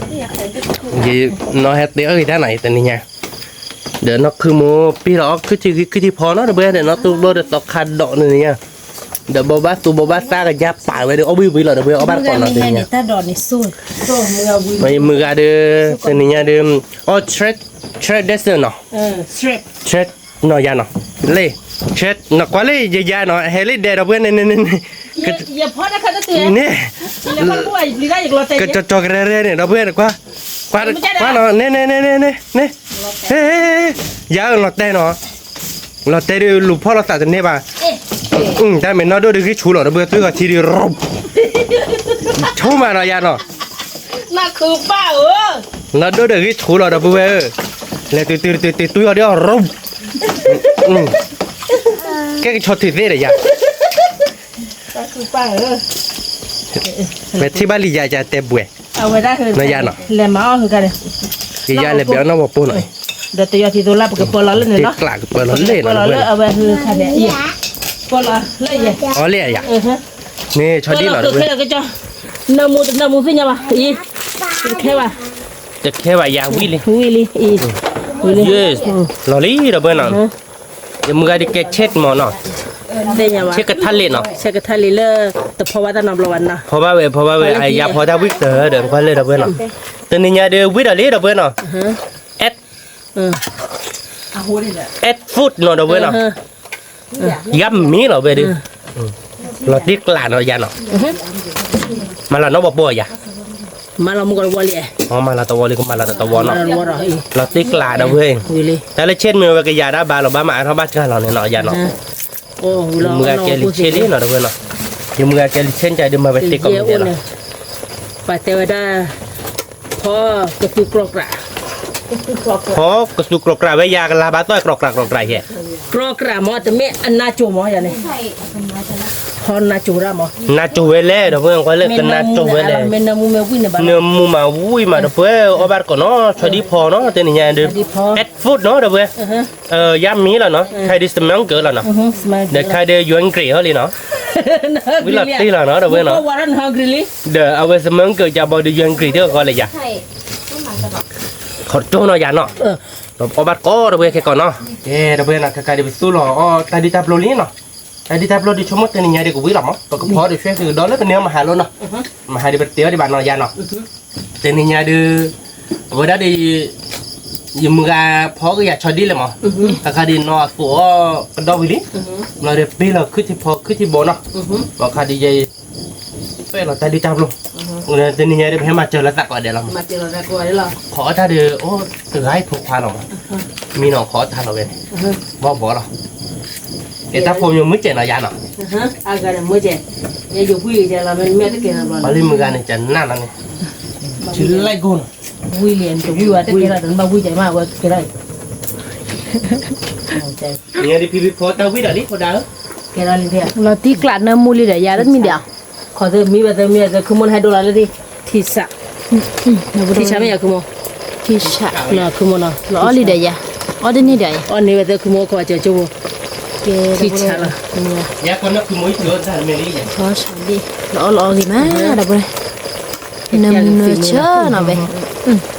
ယနီၢ်ဟဲတ့အီၣ်ဂ့ၤတၢ်နီၤ ယတနံၤညါ, ဒီးနီၢ်ခုမိၢ်ပ့ၢ်လီၤအီၣ်ခုထံဂံၢ်ခုထံဖီနီၤ ဒီပုၢ်ဝဲၢ်ဒီးနီၢ်သူဘျီဒီးသီခါဒီးနံၤညါ, ဒီးဘိးဘၣ်သူဘိးဘၣ်သၣ်ကယါပာ်ဝဲဒီးအီၣ်ဝံဝံလီၤ ဒီပုၢ်ဝဲၢ်အီၣ်ဘၣ်တကိးနီၤတနံၤညါ, မုၢ်ဂၤဒီး, တနံၤညါဒီး, အီၣ် ဆွဲဒဲစၢၣ်နီၤ, ဆွဲနီၤယၤနီၤ, လၢ, ဆွဲနီၤကွၢ်လၢယယၤနီၤ ဟဲလၢဒဲးဒီပုၢ်ဝဲၢ်န့ၣ်န့ၣ်န့ၣ်, န့ၣ်, ကကၠီကရဲၤရဲၣ်န့ၣ် ဒီပုၢ်ဝဲၢ်န့ၣ်ကွၢ်, ကွၢ်နီၤ န့ၣ်န့ၣ်န့ၣ်န့ၣ်န့ၣ်, ဟဲ, ယၤအၢၣ်လီၤတဲာ်နီၤ, လီၤတဲာ်ဒုးလူၤဖီၣ်လိာ်သးတန့ၢ်ဘၣ်, တၢ်မ့ၢ်နီၢ်ဒိၣ်ဒုးဂံၢ်ဆူၣ်လီၤ ဒီပုၢ်ဝဲၢ် သွံၣ်ဂီၤထံဒုး, ဆိမးနီၤယၤနီၤ, နီၢ်ဒိၣ်ဒုးဂံၢ်ဆူၣ်လီၤ ဒီပုၢ်ဝဲၢ်ဧၢ, လဲၤတုၤတုၤတုၤတုၤယီၤဒီး, ကဲကဆီထုးသ့ဒီးယၤ ပထံၣ်ဘၣ်လံယၤယၤတဲဘှဲၣ်, နီၤယၤနီၤ, ယယၤလဲၤဘဲအီၣ်နီၢ်ဝီၤပိၢ်နီၤ, ဒီးတယီၤထံသိလၢပကပၢလီၤလၢန့ၣ်လီၤ, တ့ကျးကပၢလီၤလၢနီၤ ပကပၢလီၤလၢအဝဲဟဲခါန့ၣ်, ပၢလီၤလၢ, အီၤလၢယၤ, န့ၣ်ဆီဒံၣ်လီၤ, နမူတနမူသ့ၣ်ညါဘၣ်, အံၤ, တခဲဘၣ်, တခဲဘၣ်ယၤဝံၣ်လံ, ဝံၣ်လံ, အံၤ, ဝံၣ်လံ, လီၤလံဒီပုၢ်ဝဲၢ်နီၤ, ယမုၢ်ဂၤဒ်ကဲဆ့ၣ်မးနီၤ, ဆ့ၣ်ကထါလံနီၤ, ဆ့ၣ်ကထါလံလၢ, တဖီဘၣ်တၢ်နီတဘျီဘၣ်နီၤ, ဖီဘၣ်ဝဲ ဖီဘၣ်ဝဲ အယၤဖီတၢ်ဝံၣ်ကတၢၢ်ဒီး ကွၢ်လၢဒီပုၢ်ဝဲၢ်နီၤ, တနံၤညါဒီးဝံၣ်ဒီးလံဒီပုၢ်ဝဲၢ်နီၤ, အဲ, အဲ food နီၤဒီပုၢ်ဝဲၢ်နီၤ, ယါမံၤလီၤဝဲဒုး, လီၤတ့ကျးနီၤယၤနီၤ, မၤလီၤနီၢ်ဝီၤပိၢ်ယၤ, မၤလီၤမုၢ်ကီးတဝီလံ, မၤလီၤတဝီလံ ကမၤလီၤတဝီနီၤ, လီၤတ့ကျးဒီပုၢ်ဝဲၢ်, တၢ်လၢဆ့ၣ်မ့ၢ်ဝဲကယၤဒၣ်ဘၣ်လီၤ ဘၣ်မၤအါထီၣ်ဘၣ်စှၤလီၤန့ၣ်နီၤယၤနီၤ, ယမုၢ်ဂၤကဲလံဆ့ၣ်လံနီၤဒီပုၢ်ဝဲၢ်နီၤ, ယမုၢ်ဂၤကဲလံဆ့ၣ်ကဒီးမၤဝဲတ့ၢ်ကီးမ့ၢ်နီၤ, ပှၤတဲဝဲဒၣ် ဖီကသူကြီကြး, ဖီကသူကြီကြးဝဲယၤကလၤဘၣ်သီၣ်ကြီကြးကြီကြးယဲၢ်, ကြီကြးမ့ၢ်တမ့ၢ်အနါစိၤမ့ၢ်ယၤန့ၣ်, ဖီနါစိၤဒၣ်မ့ၢ်, နါစိၤဝဲလဲၣ်ဒီပုၢ်ဝဲၢ် ကွၢ်လၢကနါစိၤဝဲလဲၣ်, နမူမ့ၢ်ဝံၣ်မးဒီပုၢ်ဝဲၢ် အီၣ်ဘၣ်တကိးနီၤ ဆီဒံၣ်ဖီနီၤ တနံၤညါဒုး, at food နီၤ ဒီပုၢ်ဝဲၢ်, ယါမံၤလီၤနီၤ ခဲဒုး စမၢကၢလီၤနီၤ, ဒီးခဲဒုး ယွဲကရံးဟီလံနီၤ, ဝံၤလီၤတ့ၢ်လီၤနီၤ ဒီပုၢ်ဝဲၢ်နီၤ, ဒီးအဝဲစမၢကၢကဘီဒုး ယွဲကရံးတဂီၤလၢယၤ ခီၣ်ကၠိနီၤယၤနီၤ, ဒီးအီၣ်ဘၣ်တကိးဒီပုၢ်ဝဲၢ်ခဲကီးနီၤ, ကဲဒီပုၢ်ဝဲၢ်နီၤ ခဲကါဒုးပသူၣ်လီၤအီၣ်တၢ်ဒုၣ်တၢ်ပျိလံနီၤ, တၢ်ဒုၣ်တၢ်ပျိဒုးဆိကမိၣ်တနံၤညါဒုးကဝံၤလီၤမး ပကဖီဒုး ဆွဲဃုာ်ဒီးလၢပန့ၢ်အီၣ်မဟါလီၤနီၤ, မဟါဒုးပတ့အီၣ်ဒံးဘၣ်နီၤယၤနီၤ, တနံၤညါဒုး, အဝဲဒၣ်ဒီး, ယမုၢ်ဂၤဖီကယၤဆီဒံၣ်လံမး, အခါဒုးနီၤအသိးအီၣ်ကဒီဝံၤလံ, နီၤဒီးပ့ၢ်လီၤခုထံဖီခုထံဘိနီၤ, အခါဒုးယဲ ပဲၣ်လီၤတၢ်ဒုၣ်တၢ်ပျိ, တနံၤညါဒုး ပဟဲမၤစၢၤလီၤသးကိးဂၤဒဲးလီၤ, ခိးအီၣ်တၢ်ဒုး အိၣ်တဂၤအံၤဖိခွါလီၤမး, မံနီၤခိးအီၣ်တၢ်လီၤဝဲန့ၣ်, ဘီဘီလီၤ, ယတၢ်ဖိမ့ၢ်မုၢ်စဲးနီၤယၤနီၤ, ပှၤလၢမုၢ်ဂၤန့ၣ် ကနၣ်နီၤန့ၣ်, ဝံၤလံ တဝံၤဝဲတကဲလီၤ တဘၣ်ဝံၤကဲမးဝဲကဲလီၤ, ဖီတၢ်ဝံၣ်ဒီးလံ ဖိဒါဧၢ, လီၤတံၢ်ကျးနၢမူလံဒီး ယၤတမံၤဒီး, ခီသမံဘၣ်သမံဘၣ်သခုမိၢ်နဟဲဒိလီၤလၢ ထံဆး, ထံဆးမ့ၢ်ယၤခုမိၢ်, ထံဆး, ခုမိၢ်နီၤ, လီၤအီၣ်လံဒီးယၤ, အီၣ်တန့ၢ်ဒီးယၤ, အီၣ်န့ၢ်ဝဲသခုမိၢ်ခီကၢကၠိဖိ, ထံဆးလီၤ, လီၤအီၣ်လီၤအီၣ်ဂ့ၤမးဒီးဝဲ နၢမူနၢဆၢနီၤဝဲ,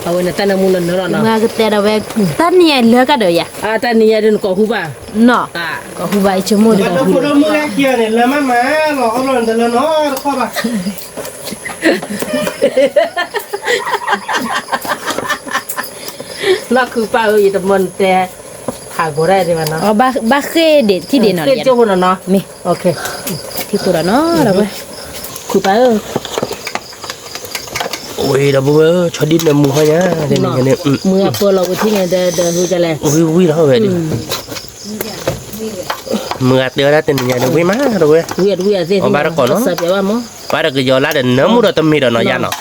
အဝဲနတၢ်နၢမူနၢနၢလီၤနီၤ, မ့ၢ်ကတဲဒီးဝဲ, တၢ်နံၤညါလၢကဒီးယၤ, အတၢ်နံၤညါဒ်နကိးဟူဘၣ်, နီၤ, ကိးဟူဘၣ် ယဆိကမိၣ်ဒီး ကိးဟူဘၣ်, လၢမ့ၢ်မၤလီၤအီၣ်လီၤနတလၢနီတခီဘၣ် နီၢ်ခုပၢ်ဧၢ ယတမၢနတဲ, ဟးဂီၤဒၣ်ဒံးဘၣ်နီၤ, ဘၣ်ဃ့ၢ်ဒံးထံၣ်ဒံးနီၤ, ဃ့ၢ်ကၠိဖိနီၤနီၤ, မ့ၢ်, ထံၣ်ဃိဒီးနီၤ ဒီပုၢ်ဝဲၢ်, ခုပၢ်ဧၢ, ဝဲဒီပုၢ်ဝဲၢ်ဧၢ ဆီဒံၣ်နၢမူဟီညါ, မုၢ်အပၢလီၤဝဲထံၣ်န့ၣ်ဒီး ဝံၣ်ဝံၣ်လီၤဝဲဒၣ် မုၢ်အတဲဝဲဒၣ်တနံၤညါဒီး ဝံၣ်မးဒီပုၢ်ဝဲၢ်, အီၣ်ဘၣ်တကိးနီၤ, ဘၣ်ဒီးကယီၤလါဒီး နၢမူဒီးတမ့ၢ်ဒီးနီၤယါနီၤ,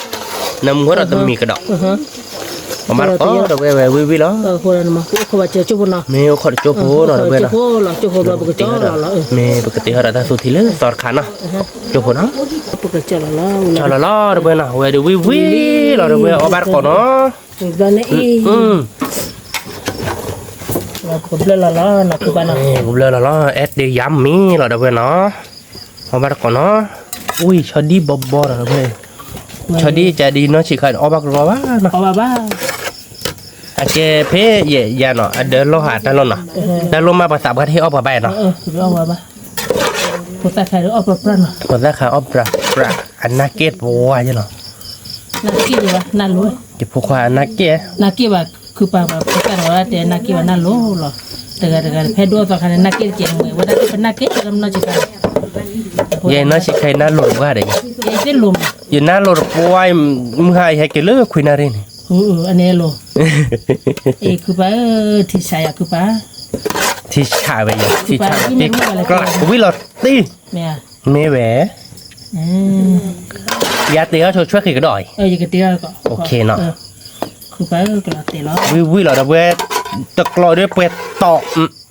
နၢမူဒီးတမ့ၢ်ကဒီး, အီၣ်ဘၣ်တကိးဒီပုၢ်ဝဲၢ် ဝံၣ်ဝံၣ်လီၤ, မ့ၢ်အိၣ်ခိးတကၠိဖိနီၤ, မ့ၢ်ပကတဲဟီဒီးတၢ်သူထံလၢသီတခါနီၤ, ကၠိဖိနီၤ, ကၠိဖိနီၤ, ကၠီလီၤလီၤဒီပုၢ်ဝဲၢ်နီၤ, ဝဲဒီးဝံၣ်ဝံၣ်လီၤဒီပုၢ်ဝဲၢ် အီၣ်ဘၣ်တကိးနီၤ ပကဘျၢလီၤလီၤ အဲၣ်တ့ၢ်ယါမ့ၢ်လီၤဒီပုၢ်ဝဲၢ်နီၤ, အီၣ်ဘၣ်တကိးနီၤ, ဝံၣ်ဆီဒံၣ်ဘီဘီလီၤဒီပုၢ်ဝဲၢ်, ဆီဒံၣ်ကဒံးနီၢ်ဆံးခါန့ၣ် အီၣ်ဘၣ်ကရီဘၣ်နီၤ, အကဲဖဲယဲယါနီၤ အဒၢလီၢ်ဟးတၢ်လီၢ်နီၤ, တၢ်လီၢ်မးပှၤသးပှၢ်တဟ့ၣ်အီၣ်ပှၤဘၣ်နီၤ ဖိသၣ်ခါအီၣ်ပြၢ, အနၢ်က့ၣ်ပဝါယဲလီၤ, ယဖိခွါအနၢ်က့ၣ်, နၢ်က့ၣ်ဘၣ်ခုပာ်ဘၣ်ဖိသၣ်တဝဲဒၣ်တဲနၢ်က့ၣ်ဘၣ်နၢ်လိၤလီၤ, တဂၤတဂၤတဖဲဒိၣ်အသီခါန့ၣ် နၢ်က့ၣ်တကဲးမ့ၢ်ဝဲဒၣ်တဖဲနၢ်က့ၣ်တနီၢ်ဆံးခါ, ယဲနီၢ်ဆံးခါယနၢ်လိၤတပှၢ်ဒီး, ယနၢ်လိၤတပှၢ်, မုၢ်ဟါယဟဲက့ၤလၢခွံနၣ်ရံၣ်န့ၣ်, အန့ၣ်လိၤ, အ့ၣ်ခုပာ်ဧၢ, ထံဆးယၤခုပာ် ထံဆးဝဲယၤ, ထံဆးလီၤတံၢ်ကျး, ဝံၣ်လီၤတံၢ်, မ့ၢ်ဝဲ, ယၤတ့အီၤဆိဆွဲဃံးကဒီးအံၤ, နီၤ, ဝံၣ်ဝံၣ်လီၤဒီးဝဲ, တကျီၤဒီးပှဲၤတီၢ်, တကးဒီး, ထံဆးဝဲလီၤတံၢ်ကျးယၤ, ဝံၣ်ဝံၣ်လီၤဒီးဝဲ, တၢ်ဒုၣ်တၢ်ပျိၢ်နီၤ, ဘၣ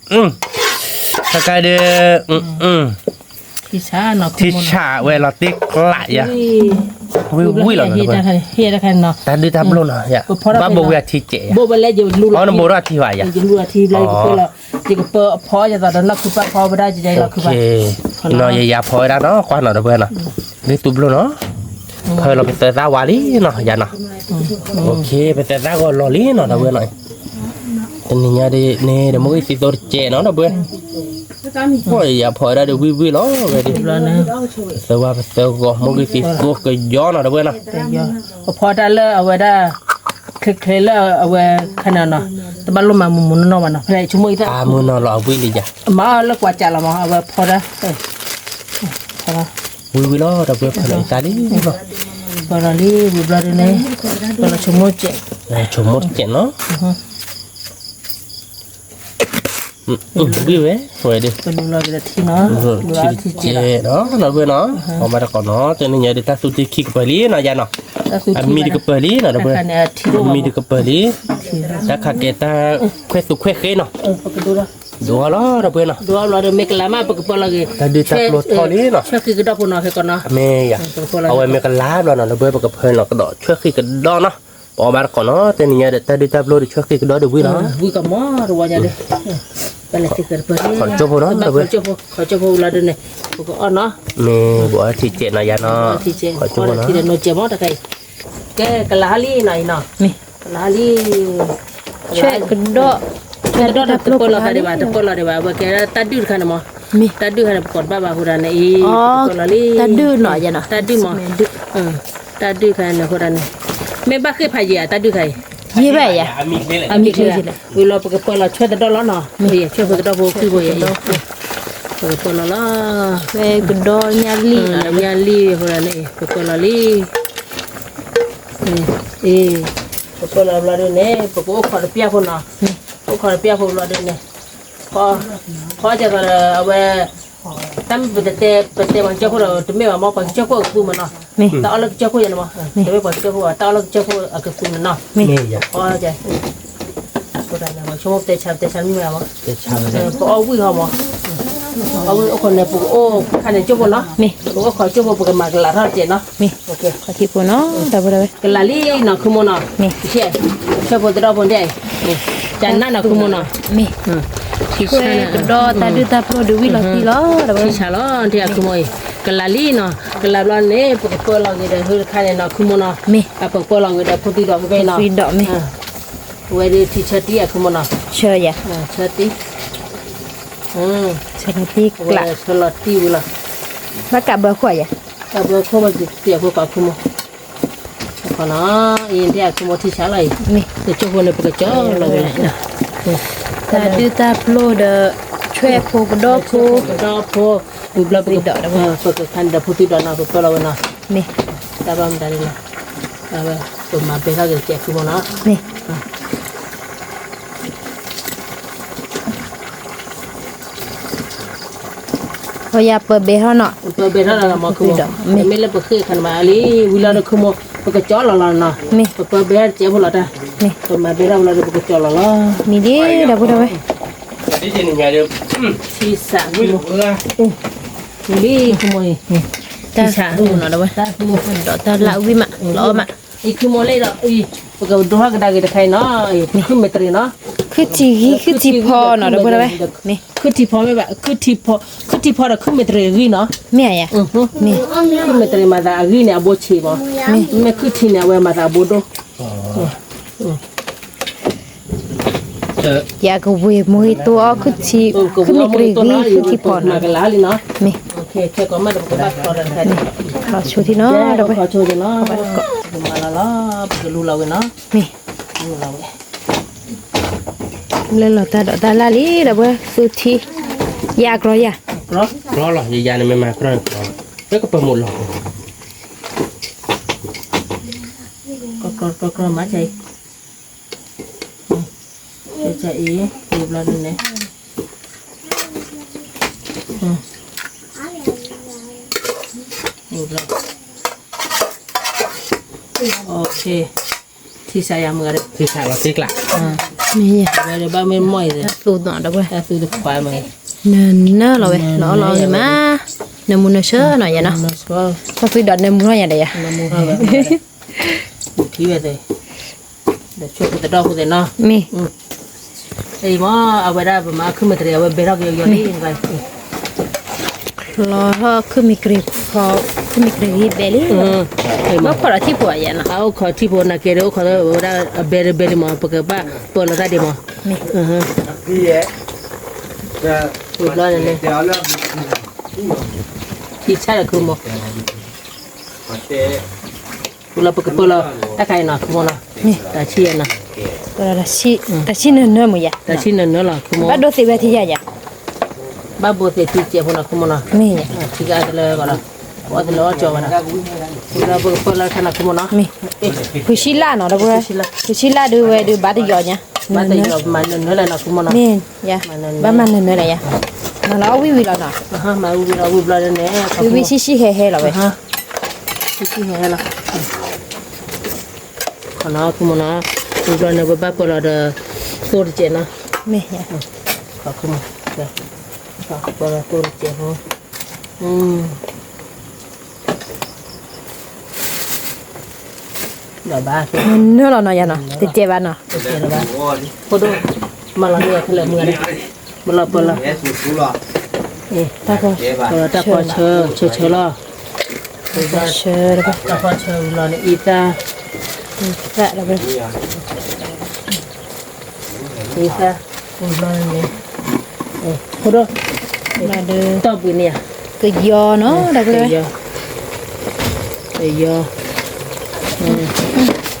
်ဘိးဝံၤအထံကဲးယၤ, အီနဘိးထီၣ်အထံဘၣ်ယၤ, ယကပၢဖီယသးဒီးနီၢ်ခုပၢ်ဖီဝဲဒၣ်ယၤ, နီၤယယၤဖီဝဲဒၣ်နီၤ ကွၢ်နီၤဒီးဝဲနီၤ, ဂ့ၢ်သူဘျိၣ်နီၤ, ဖၢလီၤပသၢသၣ်ဝါလံနီၤ ယၤနီၤ, ပသၢသၣ်ဂီၤလီၤလံနီၤဒီးဝဲနီၤ, တနံၤညါဒ်န့ၣ်ဒီး မိၢ်ဂ့ၢ်သံသိတကဲးနီၤဒီးဝဲ, ယယၤဖီဝဲဒၣ်ဒီးဝံၣ်ဝံၣ်လီၤဝဲဒၣ်, ပသၢဝါပသၢဂီၤ မိၢ်ဂ့ၢ်သံသိကယီနီၤဒီးဝဲနီၤ ပဖီတၢ်လၢအဝဲဒၣ်, ချ့ချ့လၢအဝဲခါန့ၣ်နီၤ, တဘၣ်လိၣ်မၤမူမူနီၢ်နီၢ်ဘၣ်နီၤ, ဖဲဆိကမိၣ်အံၤတၢ်, မူနီၢ်လီၤအဝံၣ်လံယၤ, မၤလၢကွၢ်ကၢ်လီၤမး အဝဲဖီတၢ်, ဝံၣ်ဝံၣ်လီၤဒီးပဖီလီၤအံၤတၢ်လံ, ဖီလီၤလံ ဝံၤဘျီဒ်န့ၣ်, ပဆိကမိၣ်ကဲး, ဆိကမိၣ်ကဲးနီၤ ဝံၣ်ဝဲ, ဝဲဒၣ်, ထံကဲးနီၤ လီၤဝဲနီၤ, အီၣ်ဘၣ်တကိးနီၤ တနံၤညါဒ်တၢ်သူတံၢ်ခံကပၢၤလံနီၤယၤနီၤ, အမံၤတကပၢၤလံနီၤဒီးဝဲ, အမံၤတကပၢၤလံ, တၢ်ခးကဲတၢ်ခွဲးသူခွဲးဃ့နီၤ, ဒိးလီၤဒီးဝဲနီၤ, တၢ်ဒုၣ်တၢ်ပျိၢ်ထီၣ်လံနီၤ, မ့ၢ်ယၤ, အဝဲမ့ၢ်ကလါဘျီနီၤဒီးဝဲ ပကဖၢလီၤကဒီးဆွဲဃံးကဒီးနီၤ, ပအီၣ်ဘၣ်တကိးနီၤ တနံၤညါဒ်တၢ်ဒုၣ်တၢ်ပျိၢ်ဒီးဆွဲဃံးကဒီးဒီးဝံၤနီၤ, ဝံၤကမီၤတဝီညါဒ်, ခီကၠိဖိနီၤ, ခီကၠိဖိလီၤဒ်န့ၣ်, ပကအီၣ်နီၤ, မ့ၢ်ပအီထံကဲးနီၤယၤနီၤ, ခီကၠိဖိနီၤ, ကဲ ကလၤဟီလံနီၤအံၤနီၤ, ကလၤဟီလံ, ဆွဲကဒီး, ဆွဲကဒီးတပၢၢ်လီၤတပၢၢ်လီၤဒံးဘၣ်, တပၢၢ်လီၤဒံးဘၣ် အဝဲကဲတၢ်ဒုၣ်တခါန့ၣ်မး, တၢ်ဒုၣ်တခါန့ၣ် ပကိးတဘၣ်ဘၣ်အဃိဒၣ်န့ၣ်အံၤ, တၢ်ဒုၣ်နီၤယၤနီၤ, တၢ်ဒုၣ်မး, တၢ်ဒုၣ်တခါန့ၣ်အဃိဒၣ်န့ၣ်, မ့ၢ်ဘၣ်ဃ့ၢ်ဖးယံာ်ဧါ တၢ်ဒုၣ်တခါအံၤ, ယံာ်ဘၣ်ယၤ, အမံၤချ့, ဝံၤလီၤပကပၢၢ်လီၤဆွဲသဒီၣ်လီၤနီၤ, ဆွဲဃံးကဒီးဖိဃံဖိယၤအံၤ, ပကပၢၢ်လီၤလီၤ, ဆွဲကဒီးညၣ်လံၢ်, ညၣ်လံၢ်အဃိဒၣ်န့ၣ် ပကပၢၢ်လီၤလံ အ့, ပပၢၢ်လီၤဘျီဒ်န့ၣ် ပကအိၣ်ခိးတပျၢ်ဖိနီၤ, အိၣ်ခိးတပျၢ်ဖိဘျီဒ်န့ၣ်, ဖီ, ဖီကဲသိးဒီးအဝဲ, တၢ်မ့ၢ်ပတတဲ, ပတဲပှၤကစၢၢ်ခိၣ်ဒီး တမ့ၢ်ဘၣ်မ့ၢ်ပှၤကစၢၢ်ခိၣ်အကသူမးနီၤ, တၢ်အီၣ်လၢကစၢၢ်ခိၣ်ယၤန့ၣ်မး, တမ့ၢ်ပှၤကစၢၢ်ခိၣ်ဘၣ် တၢ်အီၣ်လၢကစၢၢ်ခိၣ်အကသူန့ၣ်နီၤ, ဖီကဲ, ပ ဆိကမိၣ်တဲဆါ တဲဆါမ့ၢ်မ့ၢ်မး, ပအီၣ်ဝံၣ်ဟီမး, အီၣ်ဝံၣ်အိၣ်ခိးန့ၣ် ပကအိၣ်ခါန့ၣ်ကၠိဖိနီၤ, ပကအိၣ်ခိးကၠိဖိ ပကမၤကလၤထီၣ်တစဲးနီၤ, ကလၤလံနီၤ ခုမိၢ်နီၤ, ဆဲးဖိသဒီဖိဒဲး, ကနၣ်နီၤ ခုမိၢ်နီၤ, ဆဲးကဒီးတၢ်ဒုၣ်တၢ်ပျိၢ်ဒုးဝံၣ်လီၤတံၢ်လီၤ, ခုမိၢ်အံၤ, ကလၤလံနီၤ, ကလၤဘျီန့ၣ် ပကပၢလီၤဂ့ၤဒီး ဟုတခါန့ၣ်နီၤ ခုမိၢ်နီၤ, ပကပၢလီၤဂ့ၤဒီး ဖိသံဒီးဖဲနီၤ, ဝဲဒၣ်ထံဆၢတံၢ် ခုမိၢ်နီၤ, ဆၢယၤ, ဆၢတံၢ်, ဆၢလီၤတံၢ်ဝံၤလီၤ, ဘၣ်ကးဘၢခိၣ်ယၤ, ကးဘၢခိၣ်ဘၣ်က့ၤတံၢ်အခိၣ်ကး ခုမိၢ်, အံၤတဲအခိၣ်မိၢ်ထံဆၢလီၤအံၤ, ကၠိဖိန့ၣ် ပကကၠီလီၤဝဲ, တၢ်ဒုၣ်တၢ်ပျိၢ်ဒီး ဆွဲဖိကဒီဖိ, ကဒီဖိ, ဝံၤဘျီပက, ပကခါန့ၣ်ဒီး ဖိသံဒီးနီၤ ပပၢလီၤဝဲနီၤ, တၢ်ဘၣ်မတၤန့ၣ်လီၤ, ပမၤဘဲထီၣ်က့ၤတစဲး ခုမိၢ်နီၤ, ပယၤပၢဘဲထီၣ်နီၤ, ပၢဘဲထီၣ်လီၤမး ခုမိၢ်, မ့ၢ်လၢပဃ့ၢ်ခါန့ၣ်မးလံ, ဝံၤလီၤဒီး ခုမိၢ် ပကကၠီလီၤလီၤနီၤ, ပပၢဘဲထီၣ်တစဲးဖိလီၤတၢ်, ပမၤဘဲထီၣ်ဝံၤလီၤဒီး ပကကၠီလီၤလီၤ, မ့ၢ်ဒ်ဒီပုၢ်ဒီဝဲၢ်, ထံစး, မ့ၢ်လံ ခုမိၢ်အံၤ, ထံစး, ဒီးတၢ်လၢဝံၣ်မး လီၤအီၣ်မး, အံၤ ခုမိၢ်လၢဒီး ပကဒိးထီၣ်ကဒါက့ၤတခါအံၤနီၤ, ခုမ့ၢ်တရံးနီၤ, ခုထံဂံၢ် ခုထံဖီနီၤ ဒီပုၢ်ဒီဝဲၢ်, ခုထံဖီမ့ၢ်ဘၣ်, ခုထံဖီဒီး ခုမ့ၢ်တရံးအဂံၢ်နီၤ, မ့ၢ်ယၤ, ခုမ့ၢ်တရံးမၤသးအဂံၢ်န့ၣ် အဘိဆံးမး, မ့ၢ်ခုထံန့ၣ် အဝဲမၤသးအဘိဒိၣ် ယကဝ့ၤမိၢ်ဂ့ၤတိအီၣ်ခုထံ, ခုမ့ၢ်တရံးဂံၢ် ခုထံဖီနီၤ, မ့ၢ်, လီၤဆိထံနီၤ ဒီပုၢ်ဝဲၢ်, မ့ၢ်, လၢလီၤတၢ်ဒိးတၢ်လၢ်လံ ဒီပုၢ်ဝဲၢ်, သူထံ, ယၤကြီယၤ, ကြီလီၤ ယၤန့ၣ်မ့ၢ်မၤကြီ, လၢကပၢၤမိၢ်လီၤ, ကြီကြီကြီမး အံၤ, အံၤ, ဝံၤဘျီန့ၣ်, ဝံၤဘျီ, ထံစးယၤမုၢ်ဂၤဒီး, ထံစးလီၤသ့ကျါ, မ့ၢ်ယၤ, ဘၣ်မ့ၢ်မီၢ်အံၤ, တၢ်သူတပၤမး, နၢၤနၢၤလီၤဝဲ, လီၤလီၤဂ့ၤမး, နၢၤမူနၢၤဆၢနီၤယၤနီၤ, တၢ်သူဒီးနၢၤမူထီၣ်ယၤဒီးယၤ, ထံဝဲသ့ၣ် ဒီးဆွဲဖိသဒီဖိသ့ၣ်နီၤ, မ့ၢ်, အံၤမ့ၢ် အဝဲဒၣ်ပမၤခုမ့ၢ်တရံး အဝဲဘဲထီၣ်က့ၤယီၤလံ, လီၤထီၣ်ခုမ့ၢ်တရံး, ခုမ့ၢ်တရံးဂံၢ်ဘဲလံ, ဘၣ်ခိးဒီးထံဖိယၤနီၤ, အအိၣ်ခိးထံဖိနာ်က့ဒီး အိၣ်ခိးဝဲဒၣ်အဘဲတဘဲလံမး ပကဘၣ်ပၢလီၤတၢ်ဒံးမး, မ့ၢ်, ဝံၤဘျီန့ၣ်, ထံဆးဒီးခုမိၢ် ဝံၤလီၤပကပၢလီၤတၢ်ခါအံၤနီၤ ခုမိၢ်နီၤ, တၢ်ဆံၣ်ယၤနီၤ, တၢ်ဆံၣ်နၢၤနၢၤမ့ၢ်ယၤ, တၢ်ဆံၣ်နၢၤနၢၤလီၤ ခုမိၢ်, ဘၣ်ဒိသ့ဝဲထံယၤယၤ, ဘၣ်ဘိသ့ၣ်ထံစဲးဖိနီၤ ခုမိၢ်နီၤ, မ့ၢ်ယၤ, ထံကအါတလၢဂီၤလီၤ, အီၣ်တလၢအီၣ်ကၠီဝဲနီၤ, ဝံၤလီၤပကပၢလီၤတၢ်ခါနီၤ ခုမိၢ်နီၤ, မ့ၢ်, ဖုဆံလၢ်နီၤ ဒီပုၢ်ဝဲၢ်, ဖုဆံလၢ်ဒုးဝဲဒုးဘၣ်တယီၤညါ, ဘၣ်တယီၤ မၤနၢၤနၢၤလၢနီၤ ခုမိၢ်နီၤ, မ့ၢ်ယၤ, ဘၣ်မၤနၢၤနၢၤလၢယၤ, မၤလီၤအီၣ်ဝံၣ်ဝံၣ်လီၤနီၤ, မၤဝံၣ်ဝံၣ်လီၤ ဝံၣ်ဘျီန့ၣ်, ဝံၣ်ဆံၣ်ဆံၣ်ဟဲဟဲလီၤဝဲ, ဆံၣ်ဆံၣ်ဟဲဟဲလီၤ, ခီနီၤ ခုမိၢ်နီၤ, ဝံၤဘျီန့ၣ် ပဘၣ်ပၢလီၤဒီး သိတစဲးနီၤ, မ့ၢ်, ခီခုမိၢ်, ပၢလီၤသိတစဲးဖိ, ဒီးဘၣ်, နၢၤလီၤနီၤယၤနီၤ တစဲးဘၣ်နီၤ, ဖိဒိၣ်, မၤလီၤန့ၢ်ခဲလၢာ်မုၢ်ဂၤဒီး, ပလီၤပၢလီၤ, တၢ်ဖီဆၢ, ဆၢဆၢလီၤ, တၢ်ဖီဆၢ, တၢ်ဖီဆၢလီၤန့ၣ် အံသၣ်, အံသၣ်, ဖိဒိၣ်, တီၢ်ဘှံးန့ၣ်ဧါ, ကယီနီၤ ဒီးကယီ, ကယီ,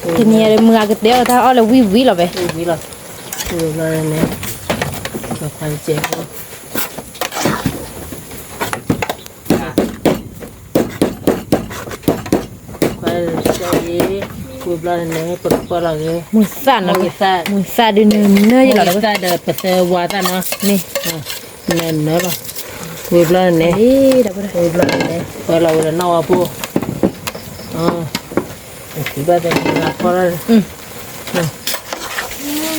တနံၤအံၤမုၢ်ဂၤကတဲအီၣ်တၢ်အီၣ်လၢဝံၣ်ဝံၣ်လီၤဝဲ, ဝံၣ်ဝံၣ်လီၤ, ဝံၣ်လီၤန့ၣ်, ခွဲးစဲးဖိ ခွဲးစဲးအံၤ, ဝံၤဘျီန့ၣ် ပကပၢလီၤဂ့ၤ, မုၢ်သၣ်နီၤ, မုၢ်သၣ်ဒုးနၢၤနၢၤယလီၤ, မုၢ်သၣ်ဒီးပသၢဝါသၣ်နီၤ, မ့ၢ်, နၢၤနၢၤလီၤ, ဝံၤဘျီန့ၣ်, ဝံၤဘျီန့ၣ် ပၢလီၤဝဲဒီးနီၢ်ဝါဖိ, ဘၣ်သ့ၣ်နဖီလီ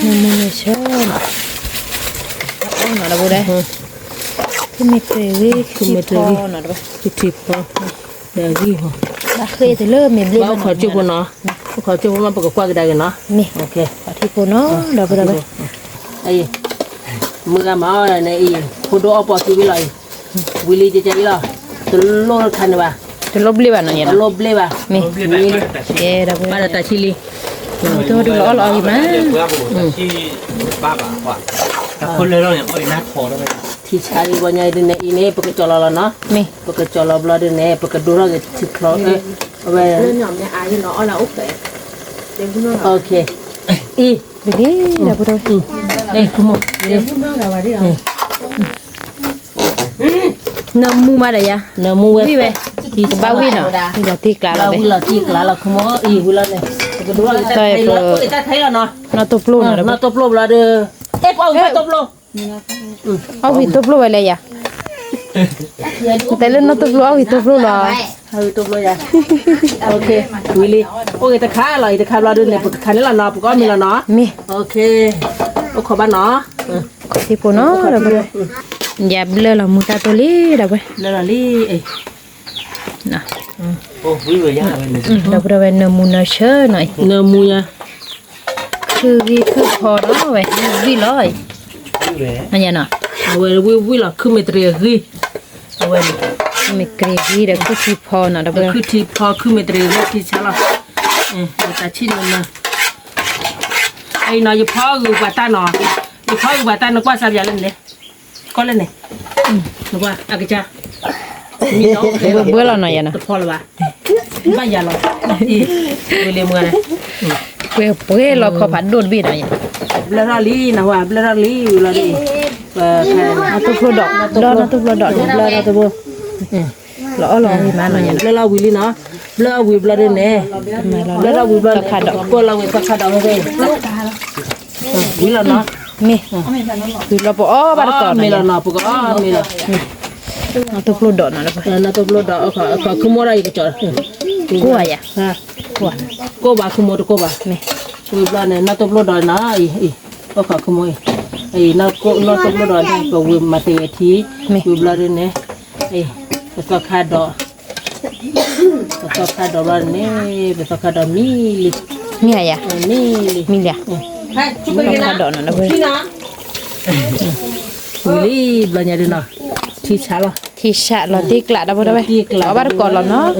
ၤ, မုၢ်နၢဆၢနီၤ, အီၣ်နီၤဒီပုၢ်ဒီဝဲၢ်, ခုမ့ၢ်တဂ့ၤ ခုထံဖီနီၤဒီပုၢ်, ခုထံဖီ, ဒီးအဂံၢ်ဟီ, ဘၣ်ဃ့ၢ်တလၢမ့ၢ်ဘျ့ၣ်ဘၣ်နီၤ, အိၣ်ခိးကၠိဖိနီၤ, အိၣ်ခိးကၠိဖိမး ပကကွၢ်ကဒါက့ၤနီၤ, မ့ၢ်, ပထံဖိနီၤ ဒီပုၢ်ဒီဝဲၢ်, မုၢ်ဂၤမၤအီၣ်န့ၣ်အံၤ ဖိဒိၣ်အီၣ်ပီၣ်သံဝံၤလီၤအံၤ, ဝံၤလံကကဲအံၤလီၤ, တလိၣ်တခါန့ၣ်ဘၣ်, တလိၣ်ဘျ့ၣ်ဘၣ်နီၤ, တလိၣ်ဘျ့ၣ်ဘၣ်, မ့ၢ်, ဘၣ်ဒီးတၢ်ဆံလံ, တလိၣ်လီၤအီၣ်လီၤအီၣ်ဂံၢ်မး, ထံဆါလံဘီညါဒ်န့ၣ်အံၤန့ၣ် ပကကၠီလီၤလီၤနီၤ, မ့ၢ်, ပကကၠီလီၤဘျီဒ်န့ၣ် ပကဒိထီၣ်က့ၤထံချီ, အဝဲ, အံၤ, နၢမူမးဒီးယၤ, နၢမူဝဲ, ဝံၤဝဲ, ကဘၣ်ဝံၤနီၤ, ဝံၤလီၤတံၢ်ကျါလီၤ, ဝံၤလီၤတံၢ်ကျါလီၤ ခမီ, အံၤဝံၤလီၤန့ၣ်, ပကဒိထီၣ်က့ၤတၢ်ခါလီၤ, နီၢ်တိၢ်ပျိၢ်နီၤ, နီၢ်တိၢ်ပျိၢ်ဘျီဒီး, အဲၣ်ပှၤဝံၤတိၢ်ပျိၢ် အီၣ်ဝံၤတိၢ်ပျိၢ်ဝဲလဲၣ်ယၤ, တဲလၢနီၢ်တိၢ်ပျိၢ်အီၣ်ဝံၤတိၢ်ပျိၢ်လီၤ, အီၣ်ဝံၤတိၢ်ပျိၢ်ယၤ, ဝံၤလံ, အိၣ်ဂ့ၤတခါလီၤ, အံၤတခါဘျီဒ်န့ၣ် ပကခးန့ၣ်လီၤနီၤ, ပကအီၣ်မ့ၤလီၤနီၤ, မ့ၢ်, အိၣ်ခိးဘၣ်နီၤ, ခိးထံဖိနီၤ, ယဘျၢလီၤမူတၢ်တိၢ်လံ ဒီပုၢ်ဝဲၢ်, ဘျၢလီၤလံ, ဒီပုၢ်ဝဲၢ် နၢမူနၢဆၢနီၤ, နၢမူယၤ ခုဂံၢ်ခုဖီနီၤဝဲ, ဝံၤလီၤ, အဝဲဝံၤဝံၤလီၤ ခုမ့ၢ်တရံးအဂံၢ်, အဝဲ, မ့ၢ်တရံးအဂံၢ်ဒီးခုထံဖီနီၤ, ဒီးခုထံဖီ ခုမ့ၢ်တရံးအဂံၢ်ထံဆါလီၤ, တၢ်ဆံၣ်နီၤ, အံၤနီၤ ယဖီဂုာ်ပှၤတၢ်နီၤ, ယဖီဂုာ်ပှၤတၢ် နကွၢ်စၢ်ပယၤလၢန့ၣ်, ကီၢ်လၢန့ၣ်, နကွၢ်အကစၢ် ဘှဲလီၤနီၤယၤနီၤ, တဖီလၢၤဘၣ်, ဘၣ်ယၤလီၤ, အံၤ, ဝံၤလံမုၢ်ဂၤ, ပှဲၤပှဲၤလီၤခီဖးဒိၣ်တဘ့ၣ်နီၤယၤ, ဘျၢထီၣ်လံနီၤ, ဘျၢထီၣ်လံဝံၤလီၤဒ်အံၤ, နီၢ်တိၢ်ဖျိဒီး, ဒီးနီၢ်တိၢ်ဖျိဒီး, ဘျၢထီၣ်တိၢ်ဖျိ, လီၤအီၣ်လီၤဝံၤမးနီၤယၤ, ဘျၢလီၤဝံၤလံနီၤ, ဘျၢထီၣ်ဝံၤဘျီဒ်န့ၣ်, ဘျၢထီၣ်ဝံၤဘျီန့ၣ် ပကွၢ်လီၤဝံၤသီခါဒီးဝဲဖဲအံၤ ဝံၤလီၤနီၤ, မ့ၢ်, ဝံၤလီၤပအီၣ်ဘၣ်တတီၤနီၤ, မ့ၢ်လီၤနီၤ ပကအီၣ်မ့ၤလီၤ, နီၢ်တိၢ်ဖျိဒီးနီၤ, နီၢ်တိၢ်ဖျိဒီး အခီၣ်ခုမိၣ်ဒီးယကကၠီ, ကိၢ်ယၤ, ကိၢ်ဘၣ်ခုမိၣ်တကိၢ်ဘၣ်, မ့ၢ်, ဝံၤဘျီန့ၣ် နီၢ်တိၢ်ဖျိဒီးနီၤ, အခီၣ်ခုမိၣ်အံၤ, နီၢ်တိၢ်ဖျိဒီးန့ၣ် ပဝံၤမၤတ့ၢ်ဝဲထံ, မ့ၢ်, ဝံၤဘျီဒ်န့ၣ်, ပသီခါဒီး ပသီခါဒီးဘျီန့ၣ်, ပသီခါဒီးမံလံ, မံယၤ, မံလံ, မံလံ, ပသီခါဒီးနီၤ, ဝံၤလံဘျီညါဒ်နီၤ, ထံဆးလီၤ, ထံဆးလီၤတံၢ်ကျးဒီးဝဲ, အီၣ်ဘၣ်တကိးလီၤနီၤ,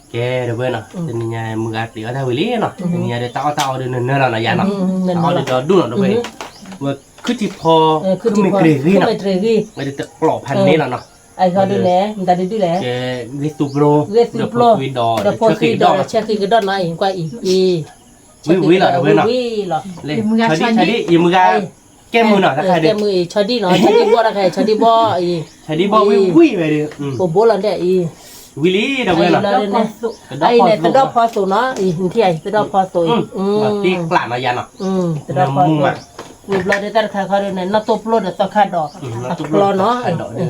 ကဲဒီးဝဲနီၤ, တနံၤညါမုၢ်ဂၤပျံၤအီၣ်တၢ်ဝံၤလံနီၤ, တနံၤညါဒီးတၢ်အီၣ်တၢ်အီဒီးနၢၤနၢၤလီၤနီၤယၤနီၤ, တၢ်အီၣ်ဒီးဒိၣ်နီၤဒီးဝဲ, ဝဲခုထံဖီ, ခုမ့ၢ်တရံးဂံၢ်နီၤ, ဝဲတကျိးဖးန့ၢ်လီၤနီၤ အဂီၢ်ဒ်လဲၣ်, မတၤဒုဒ်လဲၣ်, ဂ့ၢ်သူပျိ, ဂ့ၢ်သူပျိ, ဒီးဖိသွံဒီးဆဲဃံးကဒီးနီၤ, အံၤကွၢ်အံၤ, အံၤ, ဝံၤဝံၤလီၤ, ဝံၤလီၤ, ယမုၢ်ဂၤ, ကဲမုၢ်နီၤ, ကဲမုၢ်အံၤ ဆီဒံၣ်နီၤ, ဆီဒံၣ်ဘီၣ်တခါ, ဆီဒံၣ်ဘီၣ်အံၤ, ဆီဒံၣ်ဘီၣ်ဝံၤဝံၤဝဲဒီး, ပဘိလီၤဒဲးအံၤ, ဝံၤလံဒီးဝဲလီၤ, အံၤန့ၣ် သဒီၣ်ဖီသိးနီၤ, အံၤ သဒီၣ်ဖီသိးအံၤ, တံၢ်ကျးနီၤယၤနီၤ, သဒီၣ်ဖီသိး, ဝံၤဘျီဒ်တၢ်တခါခီဒ်န့ၣ် နီၢ်တိၢ်ဖျိဒီးသီခါဒီး, အချီနီၤ, အချီဝံၤဘျီဒ်န့ၣ် မ့ၢ်တကးဒံးဘၣ်နီၤ, အိၣ်ခိးကဒ်န့ၣ်, လံ, ကိးကံ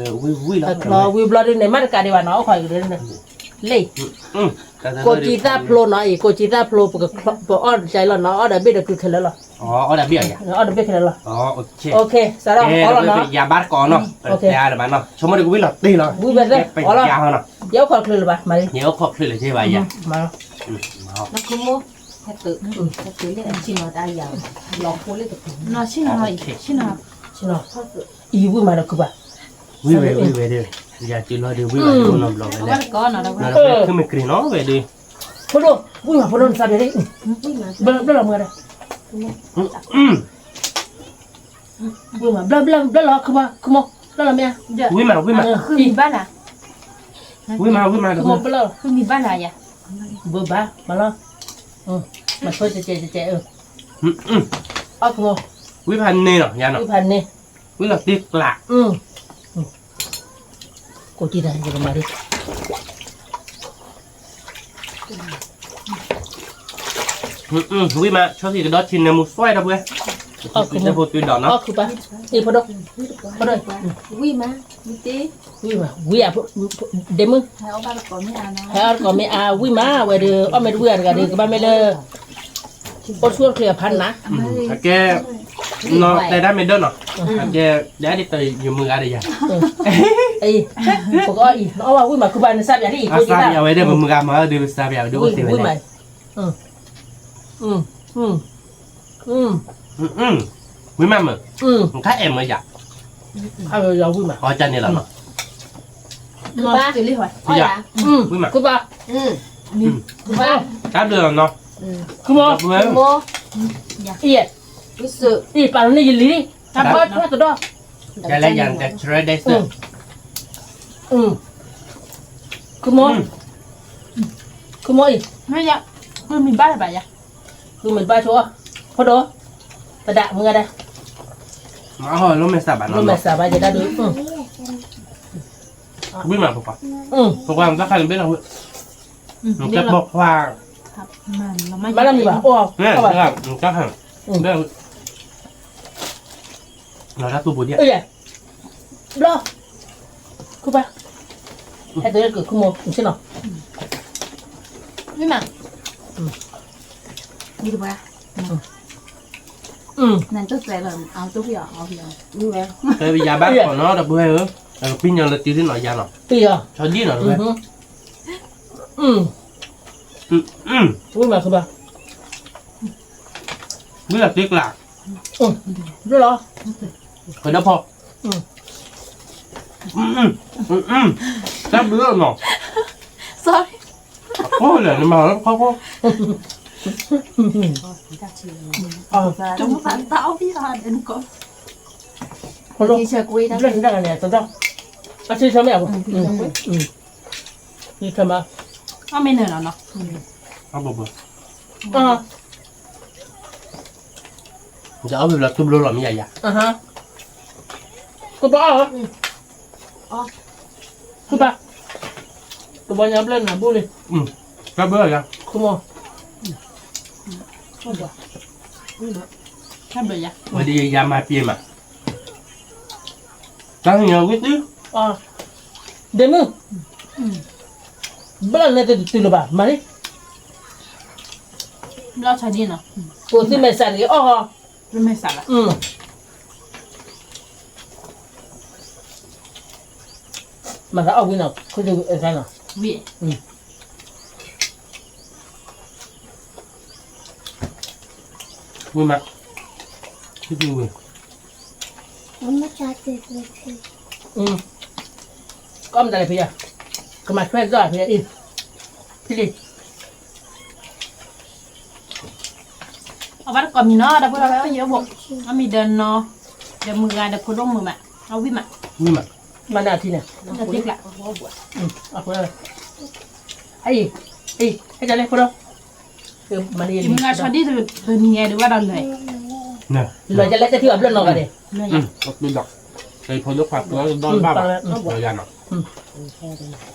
သၣ်ဖျိနီၤအံၤ, ကိးကံသၣ်ဖျိ, ပအီၣ်ကၢလီၤနီၤ, အီၣ်ဒီးဘ့ၣ်ဒီးကုခဲလၢာ်လီၤ, အီၣ်ဒီးဘ့ၣ်ခဲလၢာ်လီၤ, စးထီၣ်အီၣ်လီၤနီၤ, ယၤဘၣ်တကိးနီၤ, ဆိကမိၣ်တကဝံၤလီၤတ့ၢ်လီၤ, ပယၤဟီနီၤ, ယအိၣ်ခိးချုးလၢၤဘၣ်, မၤလံ, ယအိၣ်ခိးချုးလၢၤဘၣ်ယၤ, အံၤဝံၤမးဒီးခုဘၣ်, ဝံၤဝဲဝံၤဝဲဒီး, ယၤတုၤလီၤဒီး ဝံၤဘၣ်ဒ်အိᣣ်နီတဘျီဝဲလဲၣ်, ခုမ့ၢ်ကြ့ၤနီၤဝဲဒီး, ဖိဒိၣ်, ဝံၤမးဖိဒိၣ်နသးဒ်, ဘျၢလီၤမုၢ်ဒီး, ဝံၤမး, ဘျၢ, ဘျၢ, ဘျၢလီၤ, ခုမီ, ခုမီ, ဘျၢလီၤမ့ၢ်ဧါ, ဝံၤမး, ဝံၤမး, ဝံၤမး, ဝံၤမး, ဘျၢ, ဘၢဘၣ်, မၤလီၤ, မၤဆိကဲကဲကဲ, အီၣ်ခုမီ, ဝံၤဖးန့ၢ်လီၤ, ယၤနီၤ, ဝံၤဖးန့ၢ်, ဝံၤလီၤတံၢ်ကျး, ကိးကံသၣ်, ယကမၤဒ် ဝံၤမး, ဆီဟံၣ်ကဒီးထံန့ၣ်မူသွဲဒီပုၢ်ဝဲၢ်, ဖိသွံဒီးနီၤ, ဖိဒိၣ်, ဖိဒိၣ်, ဝံၤမး, ဝံၤဧါ, ဒ့မုၣ်, ဟဲအီၣ်တကိးမ့ၢ်အါ, ဝံၤမး, ဝဲဒီး အီၣ်မ့ၢ်တဝံၤဧါတဂၤဒီး ကဘၣ်မ့ၢ်လၢ အိၣ်ဆူၣ်အိၣ်ချ့အဖးနၤ, အကဲ, တဲဒၣ်မ့ၢ်ဒၢနီၤ, ဒ်တယမုၢ်ဂၤဒီးယၤ, ပကအီၣ်အံၤ နအီၣ်ဘၣ်ဝံၣ်မး ခုဘၣ်နစၢ်ပၠးလံ အစၢ်ပၠးဝဲဒၣ် ပမုၢ်ဂၤမၤအီၣ်ဒုး ပစၢ်ပၠးဝဲဒၣ်အိၣ်သ့ဝဲလဲၣ်, ဝံၣ်မးမး, နခါအဲၣ်မးယၤ, ဝံၣ်မး, အီၣ်ကၢ်န့ၣ်လီၤနီၤ, ဝံၣ်မး, ခုဘၣ်, တၢ်ဘျုးလီၤနီၤ, အံၤ, ပာ်လီၤန့ၢ်ယလံၤ, တၢ်ဘျုး, တၢ်တဒီ, ယလဲၤယၤ တၢ်ဆၢဒဲးစၢၤ, ခုမိၢ်, ခုမိၢ်အံၤ, မ့ၢ်ယၤ, ဃုမံၤဘၣ်ဘၣ်ယၤ, ဃုမံၤဘၣ်ဆိ, ဖိဒိၣ်, သဒၣ်မုၢ်ဂၤဒဲး, မ့ၢ်လိၣ်မဲာ်သၣ်ဘၣ်နီၤ, လိၣ်မဲာ်သၣ်ဘၣ်ယဲဒၣ်ဒုး, ဝံၣ်မးပပှၤ, ပပှၤနတၢ်ခါန့ၣ်ဘ့ၣ်လီၤဝံၣ်, နကဲပိာ်ခွါ, မ့ၢ်လီၤမံၤဘၣ်, အိၣ်, နတၢ်ခါ, လီၤတၢ်သူၣ်ပူၤဒံး, ဘျီ, ခုဘၣ်, ဟဲတုၤလၢကခုမိၢ် နဆ့ၣ်နီၤ, မ့ၢ်မး, နတပှဲၤ, နတသွဲလီၤ, အီၤတဖံးအီၤ, ယၤဘၣ်ကီးနီၤ ဒီပုၢ်ဝဲၢ်ဧၢ, ပှၤကပှ့ၤညီလၢတုၤသ့ၣ်နီၤယၤနီၤ, ဆီဒံၣ်နီၤ, ဝံၣ်မးခုဘၣ်, ဝံၣ်လီၤတ့ကျး, ဘျီလီၤ, ကဒီဖီ, တၢ်ဘျုးနီၤ, အဃိလဲၣ်နမၤလၢခီခိၣ်, တၢ်အီၣ်ဖံး, အဆ့ဆၢမ့ၢ်အ, အဆ့ဆၢမး, အီၣ်မ့ၢ်နၢၤလီၤနီၤ, ယအီၣ်ဖံးဘျီသူဘျီလီၤမ့ၢ်ယၤယၤ, ကဘၣ်အီၣ်, ကဘၣ်, ကဘၣ်ညါဘျဲၣ်နၤဘူၣ်လံ, ကဘၣ်ယၤ, ခိမိၢ်, ဝဲဒ်ယၤမၤပှဲၤမး, တၢ်ဟ့ၣ်ဝံၣ်သု, ဒ့မုၣ်, ဘျီန့ၣ်တတုၤလၢၤဘၣ် မၤလံ, ဘျီဆါဒ်နီၤ, ကိးသုမဲာ်ဆှးတဂ့ၤအီၣ်, မၤသးအီၣ်ဝံၤနီၤ ခိၣ်သ့ၣ်နီၤ, ဝံၤမး, ဝံၤ, ကမၤတၢ်လဲၣ်ဖဲယၤ, ကမၤဆွဲဒၣ်ဖဲယၤအံၤ, ဖဲလံ အဘၣ်တကိးမံၤနီၤ ဒီပုၢ်ဒီဝဲၢ်, အမံၤဒီးနီၤ, ဒီးမုၢ်ဂၤဒီးဖိဒိၣ်မုၣ်မး, အဝံၣ်မး, ဝံၣ်မး, မၤနၤထံန့ၣ်, အံၤ, အံၤ, ဟဲကလဲၣ် ဖိဒိၣ်, မုၢ်ဂၤဆီဒံၣ်တနံၤညါဒုးဘၣ်ဒီးလၢ, လီၤယလဲၣ်တထံၣ်အဘျၢၣ်နီၤဂၤဒဲး, ဖိဒိၣ်ခွါပၢဒီဘၣ်ဘၣ်, လီၤယၤနီၤ လၢမုၢ်, ဘျၢၣ်နီၤ,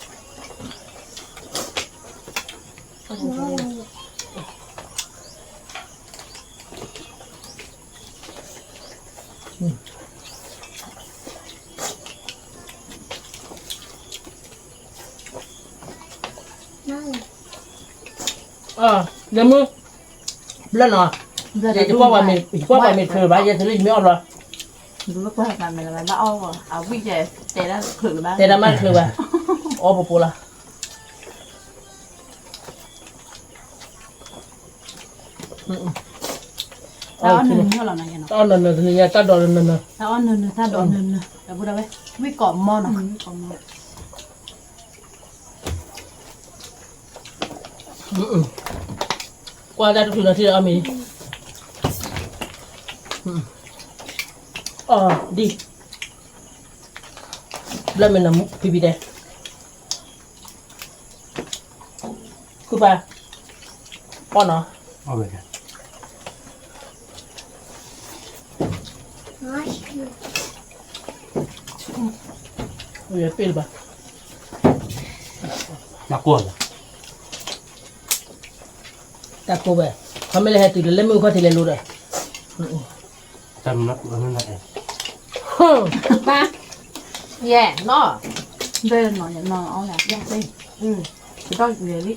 ယကွၢ်ပှၤမ့ၢ်ချုးဘၣ် ယဲသုလၢယမ့ၢ်အီၣ်ဘျီ, တဲဒၣ်မ့ၢ်ချုးဘၣ်, အီၣ်ပပူၤလီၤ. တၢ်အီၣ်နၢၤနၢၤတနံၤညါ တၢ်ဒိးနၢၤနၢၤ, တၢ်အီၣ်နၢၤနၢၤ တၢ်ဒိးနၢၤနၢၤ, ဒီပုၢ်ဒီဝဲၢ်, ဝံၣ်ကိးမီၤနီၤ, ကွၢ်တၢ်တချုးနီၤထံၣ်ဒီးအီၣ်မ့ၤ, အီၣ်ဒံၣ်, ဘျၢၣ်မ့ၢ်နၤဖံဖံတဲ, ဃုပၢ်, အီၣ်နီၤ, ပ့ၢ်လၢၤဘၣ်, တၢ်ကိးဝဲ, ခီမ့ၢ်လၢဟဲတုၤလၢလၢမုၢ်ခီၣ်ထံးလဲၤလိၤဒီး, ပၢ်, ယဲၢ်နီၤ, ပဒီၣ်ဂဲၤလံ,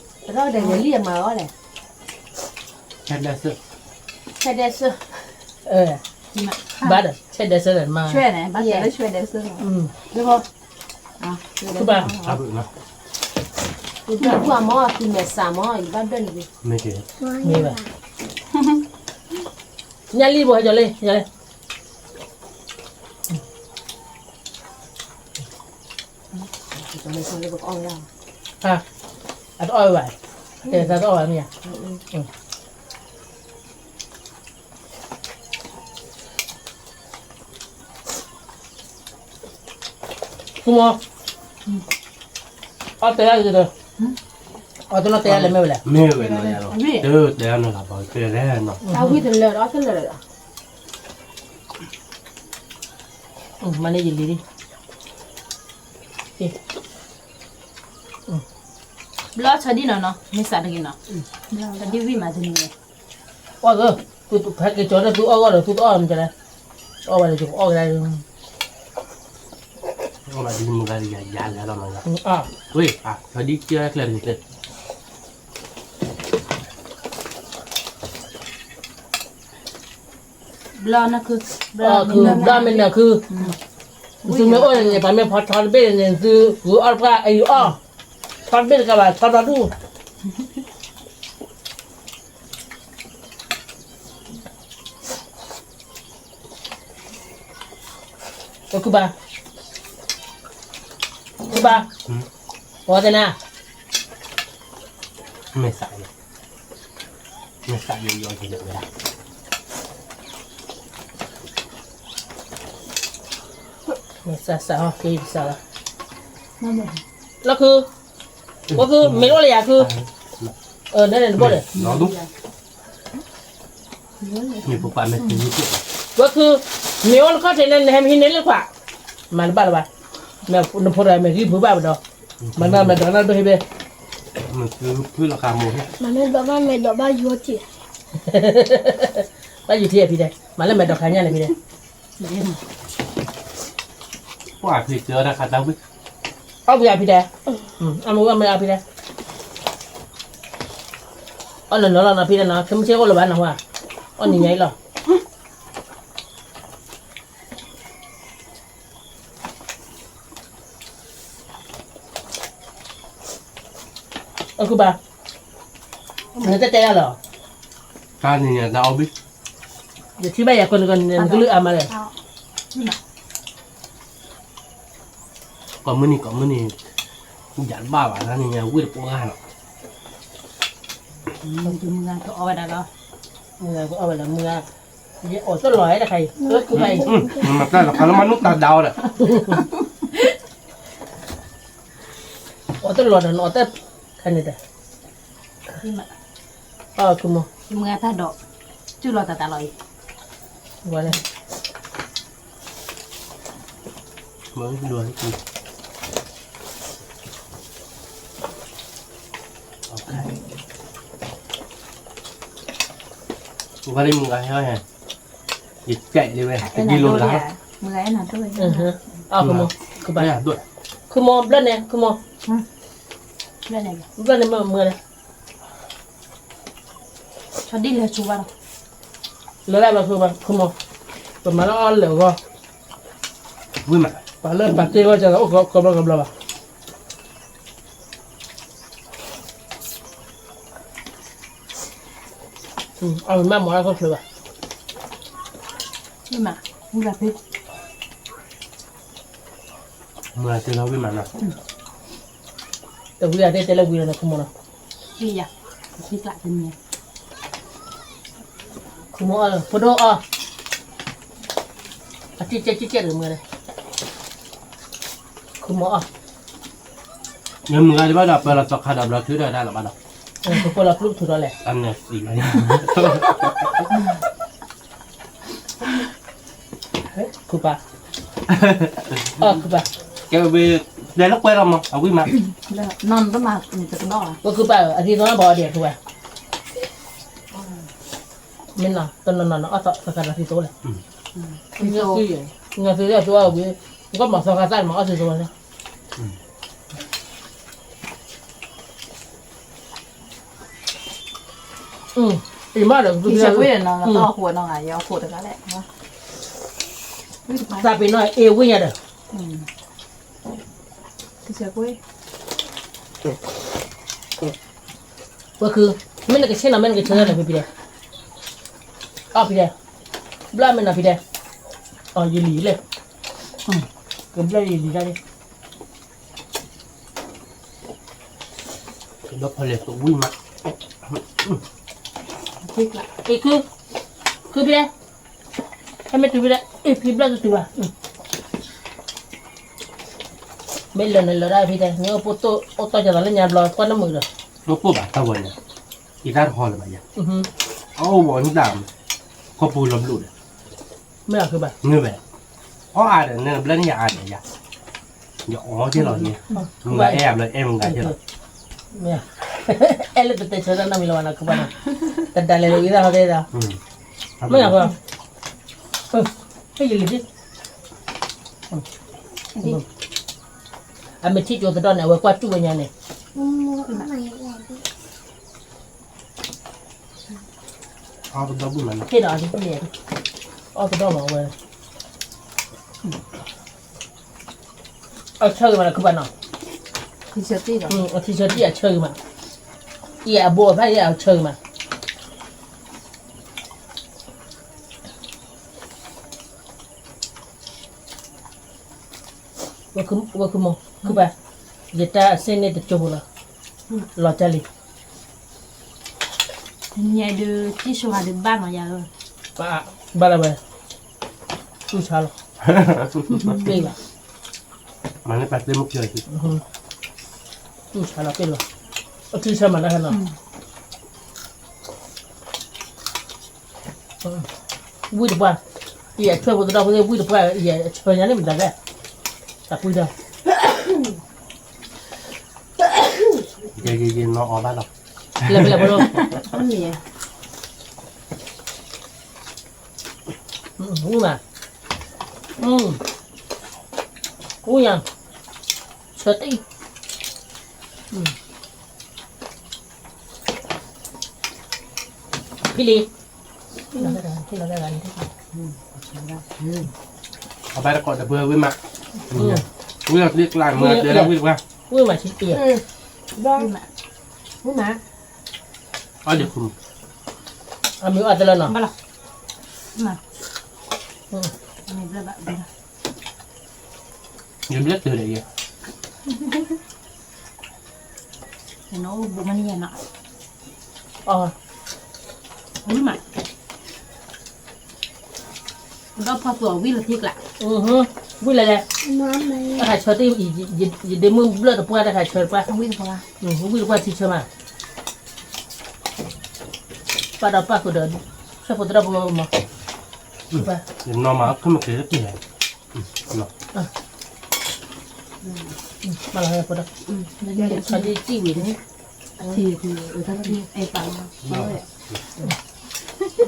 ပဒီၣ်ဂဲၤလံအမၤအီၤလဲၣ်, ဟဲဒဲးစၢၤ, ဟဲဒဲးစၢၤ, အၢ ဘၣ်ဒီး ဆဲးဒဲးဆၢဒီးမါ, ဆဲးန့ၣ် ဘၣ်ဆဲးဒဲးဆၢ, ဘၣ်, ဘၣ်မ့ၢ် သုမဲာ်ဆှးမ့ၢ် ယဘၣ်ဘျၢၣ်န့ၣ်, မ့ၢ်ဘၣ်, ညၣ်လံၢ်ဘိဟဲကၠီလ့, ညၣ်လံၢ် အတအီၣ်ဝဲဘၣ်, တၢ်တအီၣ်ဝဲမ့ၢ်ဧါ, ဆိကမိၣ်, အီၣ်တဲဒၣ်ဂ့ၤဒီး, အီၣ်တဲလၢတဲဒၣ်လဲၣ်မ့ၢ်ဝဲလဲၣ်, မ့ၢ်ဝဲနီၤယၤလီၤ, တတဲလၢနဂၤဘၣ်တဲလဲၣ်နီၤ, အဝံတလၢာ်ဒီးအီၣ်တလၢာ်ဒီး မၤန့ၢ်ယလံၤလံ, ဘျီဆီဒံၣ်နီၤနီၤ မ့ၢ်စးတဂ့ၤနီၤ, ဆီဒံၣ်ဝံၣ်မးတန့ၢ်, အီၣ်သၢ, သုဖဲက့ၤကၠီန့ၣ် သုအီၣ်ဂီၢ်ဒီး သုတအီၣ်မ့ၢ်လဲၣ်, အီၣ်ဝဲဒီးယကအီၣ်ကဒါ, အီၣ်ဘၣ်ဒ်မုၢ်ဂၤယၤယၤလဲၣ်လီၤနီၤ, ဝ့ၢ်, ဆီဒံၣ်ကဲကျဲတဂ့ၤ, ဘျီနခု, ဘျီမ့ၢ်နခု, သုမ့ၢ်အိၣ်န့ၣ် ပှၤမ့ၢ်ဖီထီတဘ့ၣ်န့ၣ် သုဂုာ်အီၣ်တပှၢ်အံၤအီၣ်, ထီတဘ့ၣ်တကးဘၣ် ထီထီဒူၣ် ပခုဘၣ်, ခုဘၣ်, ပှၤတဲနၤ, မ့ၢ်စး, မ့ၢ်စးယီၤယီၤက့ၤလၢဝဲဒၣ်, မ့ၢ်စးစးဟီ က့ၤစးလီၤ, လီၤခု, ပခု, မ့ၢ်အိၣ်လၢယၤခု, နဲန့ၣ်တဘိၣ်ဒီး ပခု, မ့ၢ်အိၣ်နခီၣ်ထံးန့ၣ် နဟဲမဟံးန့ၢ်လၢခွး, မၤတဘၣ်လၢၤဘၣ်, နဖိတဂၤမ့ၢ်ဂံၢ်ဖုးဘၣ်ပဒီး, မၤနၤမၤဒီးနၢ်ဒိၣ်ဟ့ဘဲ, မၤလၢမဲာ်ဒီးဘၣ်မဲာ်ဒီးဘၣ်ယိၤထံး, ဘၣ်ယိၤထံးအဖံတဲ, မၤလၢမဲာ်ဒီးခါညါန့ၣ်ဖံတဲ, ပှၤဖံတဲ, အီၣ်ဝံၤအဖံတဲ, အမ့ၢ်ဝံၤအမ့ၢ်အဖံတဲ, အီၣ်နီၤနီၤလီၤနီၤဖံတဲနီၤ ခဲမုၢ်ဆ့ၣ်အိၣ်လၢၤဘၣ်နီၤဝဲ, အီၣ်နံၤညါအံၤလီၤ အဃိဘၣ်, နတတဲဒၣ်လီၤ, တၢ်နံၤညါတၢ်အီၣ်ဘံၣ်, ယထံၣ်ဘၣ်ယၤကွၢ်နကနကလုၢ်အါမးလဲၣ်, ကိးမုၢ်နံၤကိးမုၢ်နံၤ, ယၤတဘၣ်ဘၣ်တၢ်နံၤညါဝံၣ်တပှၢ်ဂၤနီၤ, မုၢ်ဂၤကအီၣ်ဝဲဒၣ်လီၤ, မုၢ်ဂၤကအီၣ်ဝဲဒၣ်မုၢ်ဂၤ, ယအီၣ်တလီၤဝဲတခါအံၤ, မၤတၢ်လီၤခါလၢမနုၤတၢ်ဒၣ်ဝဲဒီး အီၣ်တလီၤဒီးနအီၣ်တခါန့ၣ်ဒီး, အီၣ်ခူမီၤ, မုၢ်ဂၤတၢ်ဒိး, စုလီၤတၢ်တၢ်လီၤအံၤ, ဝဲလဲၣ်, မုၢ်ဂၤ, ဝဲလၢမုၢ်ဂၤဟဲ, ယကဲလံဝဲ တဒ်လိာ်တဂၤ, ခူမီၤ, ခူမီၤဘျၢၣ်န့ၣ် ခူမီၤ, ဘျၢၣ်န့ၣ်မ့ၢ်မုၢ်ဂၤန့ၣ်, ဆီဒံၣ်လဲၤဆိဘၣ်လီၤ, လဲၤဒၣ်လီၤဆိဘၣ် ခူမီၤ, ပမၤလၢအီၣ်လၢာ်ဂီၢ်, ပှၤလၢပာ်တ့ၢ်ဝဲကအိၣ်ကဘျီကဘျီဘၣ်, အဝဲမ့ၢ်မၤတၢ်ခိၣ်ချၢဘၣ်, မုၢ်ဂၤဖံ, မုၢ်ဂၤတဲလီၤဝံၣ်မးနီၤ, တဝံၣ်ဂၤတဲတဲလၢဝံၣ်လီၤနီၤ ခူမီၤနီၤ, ခူမီၤအီၣ် ဖိဒိၣ်အီၣ်, အကၠီကၠီကၠီကၠီတမုၢ်ဂၤန့ၣ်, ခူမီၤအီၣ်, မုၢ်ဂၤတဘၣ်ဒီး ပၢလီၤသီခါဒီးဘျီထုးဒီးဒၣ်လီၤဘၣ်ဒီး, ပၢလီၤပျုၢ်ထုးဒီးလဲၣ်, အနၢၤသံလီၤ, ခူပၢ်, ခူပၢ်, ကဲဝဲ, လဲၤလၢကွဲလီၤမး အဝံၣ်မး, ပှၤခူပၢ် အသံသိနဘၣ်အီၤဒံးအထူဝဲ, မ့ၢ်နီၤ တနီၤနီၤ နအီၣ်သီခါဒီးသံသိလဲၣ်, နသုဒၣ်သိအီၣ်ဝံၤ, ကမၤသီခါသၣ်မၤအီၣ်သံသိဝဲန့ၣ် အံၤမးဒီး တၢ်ဃိနီၤ ယဃိတဂၤလဲၣ်, သးပ့ၤနီၣ်အ့ၣ်ဝံၣ်ညါဒီး, ဝဲခု, မ့ၢ်နကဆ့ၣ်နီၤ မ့ၢ်နကဆၢထၢၣ်န့ၣ် ဖံဖံဒဲး, အီၣ်ဖံဒဲး, ဘျၢမ့ၢ်နီၤဖံဒဲး, အီၣ်ယလံၤလဲၣ်, ကဘျၢယလံၤတၢ်ဒ် ဒီဖီလဲၣ်သဝံၣ်မး, အ့ၣ်ခု, ခုဖံဒဲး, ဟဲမ့ၢ်တုၤဖံဒဲး အ့ၣ်ဖံဘျၢတတုၤဘၣ်, မ့ၢ်လၢာ်န့ၣ်လၢာ်ဒၣ်ဖံဒဲး မ့ၢ်အိၣ်ပိၢ်တိၢ်အိၣ်တီၢ်ကသးလၢညါဘျီ ကွၢ်နမုာ်ဒီး, အိၣ်ပိၢ်ဘၣ်တၢ်ဝဲန့ၣ်, ယတၢ်တဟီလၢၤဘၣ်ယၤ, အအိၣ်ဘၣ်နတၢ်, ခီပူၤလီၤဘျိၣ်ဒီး, မ့ၢ်, မ့ၢ်ဝဲ, အီၣ်အါဒီး နဘျၢန့ၣ်ယအါဒီးယၤ, ယအီၣ်က့ၤလီၤန့ၣ်, မုၢ်ဂၤအဲၣ်အဘျီအဲၣ်မုၢ်ဂၤက့ၤလီၤ, အဲၣ်လၢတတဲဆၢတၢ်နီတမံၤလၢၤဘၣ်နီၤ ခုဘၣ်နီၤ, တဒါလဲၤလၢဝံသၣ်ဟီတဲဒီး, မ့ၢ်, ဟဲယလံၤဒ် အမ့ၢ်ထံၣ်ကၠိသဒီၣ်န့ၣ် အဝဲကွၢ်တူၢ်ဝဲညါန့ၣ်, ဟ့ၣ်ဒီးအီၤဒ်န့ၣ်, အီၣ်သဒီၣ်မးဝဲ, အဆၢဂ့ၤမးလၢခုဘၣ်နီၤ, အထံဆၢတံၢ်အဆၢဂ့ၤမး, အံၤအဘိအဖၣ်အံၤအဆၢဂ့ၤမး ဝဲခုမိၢ်, ခုဘၣ်, ယတၢ်အစ့န့ၣ်တကၠိဖိလီၤ, လီၤတၢ်လံ, ညါဒုး တံၢ်ဆိဟးဒုးဘၣ်နီၤယၤ, ဘၣ်လီၤဝဲ, တူၢ်ဆါလီၤ, ပ့ၢ်ဘၣ်, မၤန့ၢ်ပှၤသ့ၣ်မုၢ်ကၠီ, တူၢ်ဆါလီၤပ့ၢ်လီၤ, အတူၢ်ဆါမၤတၢ်ဟဲနီၤ ဝံၣ်တပှၢ်, ယထွဲဖိသဒီဖိသ့ၣ်ဝံၣ်တပှၢ် ယဆၢညါန့ၣ်မတၤလဲၣ်, တၢ်ကွံဒီး, ယယယနီၤအီၤဘၣ်လီၤ, လဲၤဖဲလဲၣ်ဖိဒိၣ်, ဝံၣ်မး, ဝံၣ်ယၤ, ဆၢတံၢ်, ဖံလံၤ, အဘၣ်တကိးတပှၢ်ဝံၣ်မး, ဝံၣ်အီၤကျံကျါမၤတဲလၢဝံၣ်တပှၢ်, ဝံၣ်မးဆံးတံၢ်, ဝံၣ်မး, အီၣ်ဒံး, အမ့ၢ်အီၣ်တလၢနီၤ, ယဘျၢတၢ်ဒီးယဲ နအိၣ်ဘူးမနုၤယဲနီၤ, ဝံၣ်မး, ဒီးဖီၣ်သူၣ်အီၤဝံၣ်လီၤထံကျါ, ဝံၣ်လၢလဲၣ်, တၢ်ခါဆၢတံၢ်, ယဒ့မုၣ်ဘျၢတပှၢ်တၢ်ခါဆၢတပှၢ်, ဝံၣ်တပှၢ်ထံဆၢမး, ပၢ်ဒီးပၢ်ဃုာ်ဒီး, ဆၢဖိတရၢ်ဖိမး, ယနီၤမး အခီၣ်မ့ၢ်က့ၤတက့ၢ်, မၤလီၤ, ဆၢတံၢ်ဝံၤန့ၣ်,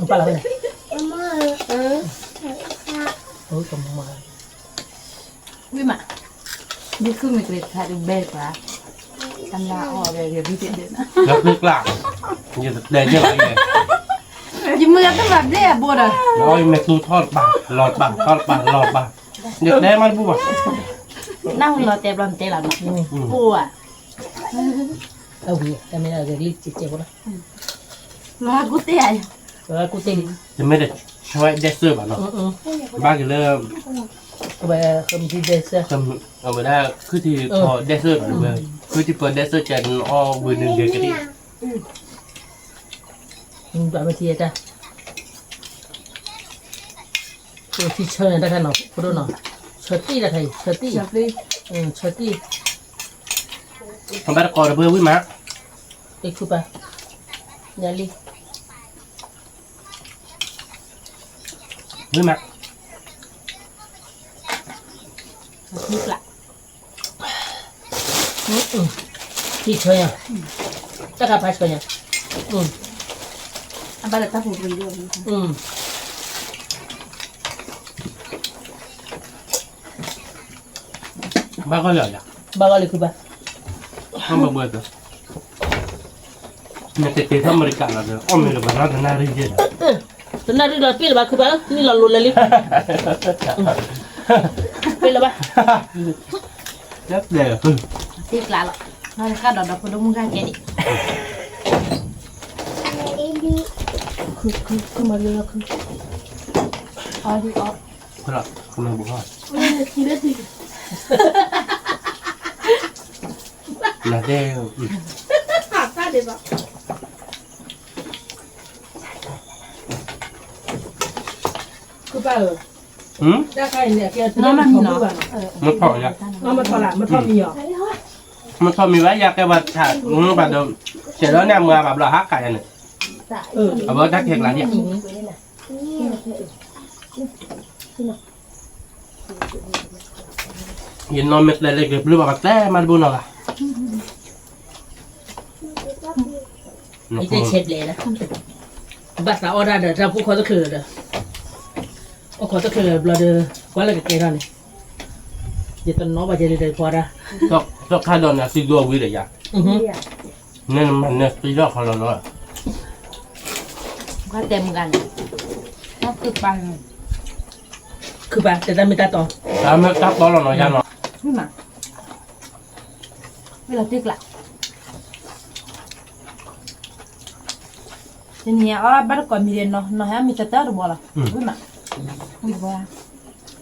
ပာ်လီၤဝဲန့ၣ်, ဝံၣ်မး, ဒ်ခုမ့ၢ်ကလဲၤထါဒုးဘဲပှၤ, တၢ်မၤအီၣ်ဝဲဂ့ၤဘုတ့ၢ်ဒဲးနီၤ, လၢကျါ, ယတတဲယဲလီၤ, ယမုၢ်ဂၤတမၤဘျဲၣ်အဘိဒီး, ယမ့ၢ်သူထီၣ်တပၤ, လီၤတပၤ, ထီၣ်တပၤ, လီၤတပၤ, ယတဲမးတဘူၣ်ဘၣ်, နၢ်ဟူလီၤတဲဘျီနတဲလီၤနီၤ, အိၣ်ဧါ, အဝံၤ တၢ်မ့ၢ်ဂ့ၤလံ ကဲကဲဖိလီၤ, လီၤကူၣ်တ့ၢ်ဧါ, လီၤကူၣ်တ့ၢ်လံ, တမ့ၢ်တဆၢဒဲးစၢၢ်ဘၣ်နီၤ, ဘၣ်က့ၤလၢ, အဝဲဒၣ် ခုၣ်ထံဖီဒဲးစၢၢ်ဘၣ်, ခုၣ်ထံဖီဒဲးစၢၢ်ကဲးနအီၣ်ဝံၤန့ၣ်ဂ့ၤကဒံး, ဘၣ်မ့ၢ်ထံတၢ် ထံဆၢန့ၣ်တၢ်ခါနီၤ ဖိဒိၣ်နီၤ, ဆၢတံၢ်တၢ်ခါအံၤ ဆၢတံၢ်, ဆၢတံၢ်, ဘၣ်တကိးတပှၢ်ဝံၣ်မး, အ့ၣ်ခုပၢ်, ညါလံ, ဝံၣ်မး, ထံဆၢညါ, တၢ်ခါဖးဆၢညါ, အဘၣ်လၢတၢ်ဖိတယိၣ်, ဘၣ်ဂီၢ်လၢာ်ယၤ, ဘၣ်ဂီၢ်လၢခုဘၣ်, နတတဲထီၣ်အမဲရကၤလီၤဒီး အီၣ်မ့ၤလၢပှၤနီတနၣ်ရံၣ်ယဲၢ်ဒီး, တနၣ်ရံၣ်လီၤပ့ၣ်လၢၤဘၣ် ခုဘၣ်ဧၢ, နံၣ်လီၤလိၤလၢာ်လံ, ပ့ၣ်လၢၤဘၣ်, တ့ကျးလီၤ, နကဒီးဒီးဖိဒိၣ်မုၣ်ဂၤကဲဒံး, ခု ခု ခုမၤလၢလီၤခု, အီဒံးအီ, နတဲ ခုပၢ်ဧၢ, တၢ်ခါအံၤန့ၣ် အကဲ မ့ၢ်ထီၣ်ယၤ, မ့ၢ်ထီၣ်မံၤအီၤ, မ့ၢ်ထီၣ်မံၤဘၣ် ယၤကဲပှၤဆး မ့ၢ်ဘၣ်ဒီး, ဆဲးလီၤန့ၣ် အမၤဘၣ်ဘျီဟးခးယၤန့ၣ်, အဝဲတၢ်ခဲကျါန့ၣ်, ယနီၢ်မ့ၢ်ကျဲလၢကဘျုးဘၣ် ပတဲမၤတဘိနီၢ်ဂၤ ယတဲဆဲးဘျဲၣ်လၢ ဘၣ်သးအီၣ်တၢ်ဒီး တၢ်ဖိခီတချုးလၢၤဒီး, အိၣ်ခီတချုးလၢၤဘျီဒီး, ကွၢ်လၢကကဲထီၣ်န့ၣ်, ယတနီၣ်ဘၣ်ကဲဒ်ဒီးဖီဒၣ်, သီခါဒီးန့ၣ် အသံဒိၣ်ဝံၤဒီးယၤ, နမၤနၢၤသံထီၣ်ခီလီၤလီၤ, ဘၣ်တဲမုၢ်ဂၤန့ၣ်, ခုပၢ်တဲတၢ်မ့ၢ်တၢ်တီ, တၢ်မ့ၢ်တၢ်တီလီၤနီၤယၤနီၤ, မ့ၢ်လီၤတ့ကျး တနံၤအံၤ အီၣ်ဘၣ်တကိးမံၤဒီး နီၢ်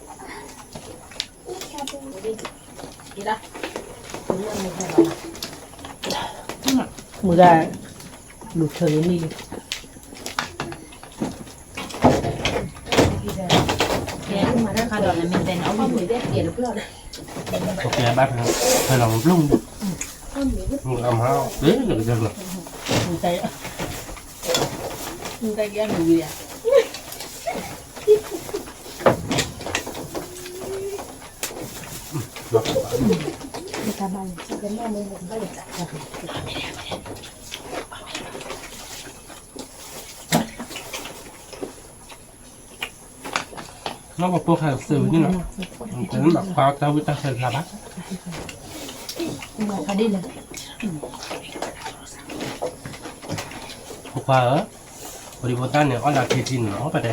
ဟဲမံၤတတၢၢ်တဘီလီၤ, ဝံၤမး, ဝံၤတဘီ, မုၢ်ဂၤ, လူၤထၢလံလံ, ကဲ, ကဲဘၣ်ဖဲလီၤမ့ၢ်ပျိၢ်, မုၢ်ဂၤမၤအီၤ, မုၢ်ဂၤ, မုၢ်ဂၤ, နီၢ်ပှၤဖိခါသုးဝဲန့ၣ်လီၤ, တဘၣ်ခွါတၢ်ဝံတၢ်ဆၢလၢၤဘၣ်, ဖိခွါဧၢ, ပဒံဖိသၣ်န့ၣ် အီၣ်ဒၣ်ခံထံၣ်န့ၣ်လီၤ ပတဲ,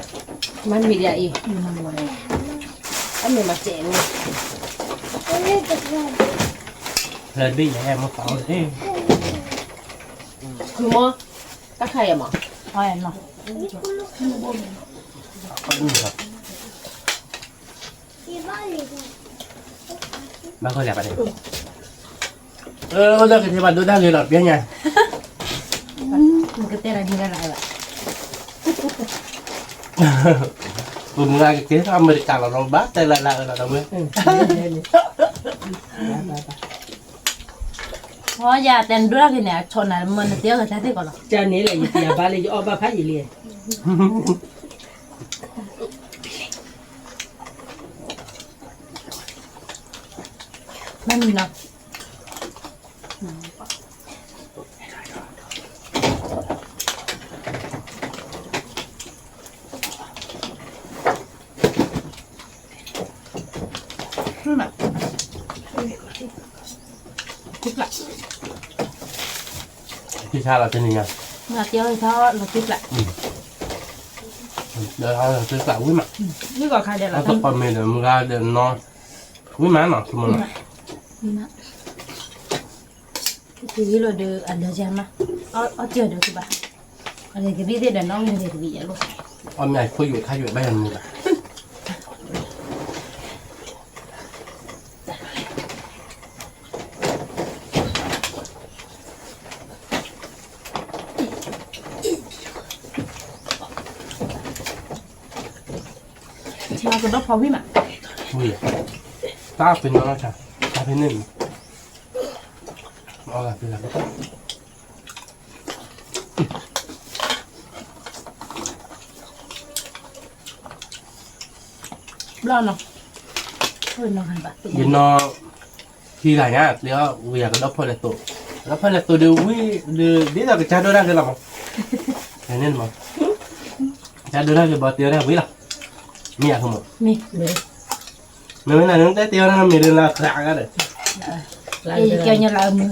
မၤမံၤဒ်အံၤ, အမ့ၢ်မၤစဲးန့ၣ်, လၢဘ့ၣ်ယဲမၤသးအီၣ်သ့, ဃုမီၢ်, တၢ်ခါယဲမီၢ်, ဘၣ်ဃီလၢပတဲ, အိၣ်ဒီးကထံၣ်ဘၣ်ဒိၣ်ဒၣ်ဂ့ၤလီၤ ပျဲညါ, နကတဲလၢဒ်လဲၣ်လၢ, ပမုၢ်ဂၤကက့ၤထီၣ်အမဲရကၤလီၤ ဘၣ်တဲလၢလၢအၢလီၤဒီးဝဲ, ယၤတဲနဒိၣ်ဒၣ်ဂ့ၤန့ၣ် အဆီၣ်နၤမ့ၢ်နတဲအီၣ်ကတၢၢ်သ့ၣ်ကီးလီၤ, ကန့ၣ်လၢယတယၤဘၣ်လၢယအီၣ်ဘၣ်ဖးယံာ်လံ မ့ၢ်နီၤ, ခံဆါလီၤတနံၤညါ, မၤတၢ်လီၤခံပျး, ဒီးလီၤခံပျးဝံၤမး, တပီၢ်မ့ၢ်ဒီးမုၢ်ဂၤဒီးနီၤ, ဝံၤမးနီၤ ဆိကမိၣ်နီၤ, တဂ့ၤလီၤဒီးအလၢာ်ယၤမး, အီၣ်တၢ်ဒီးကဘၣ်, အဂ့ၤကဘံၣ်သ့ၣ်ဒီးနီၣ်ဂ့ၤတဂ့ၤယဲၢ်လီၤ, အီၣ်မ့ၢ်အခိၣ်ယွဲၣ်ခါယွဲၣ်ဘၣ်ယၤမုၢ်ဘၣ် မၤကဒီးဖီဝံၤမး, ဝံၤ, တၢ်ဖဲနီၤလီၤဆါ, တၢ်ဖဲန့ၣ်, အီၣ်ဂၤဖဲလၢကတၢၢ် ဘျီနီၤ, ယနီၤ, ခံဂၤညါ တဲအီၤ ဝံၤယၤကဒီးဖီလဲၣ်သိး, ကဒီးဖီလဲၣ်သိးဒီးဝံၤ, ဒ်သိးကစၢ်ဒိၣ်တၢ်ဂ့ၤလီၤမး, န့ၣ်မး, ကစၢ်ဒိၣ်တၢ်ဂ့ၤဘၣ်တဲအီၤတၢ်ဝံၤလီၤ, မ့ၢ်ယၤဖိမး, မ့ၢ်, မ့ၢ်နတဲတဲအီၤတၢ်မ့ၢ်လၢလၢသးဂၤဒီး,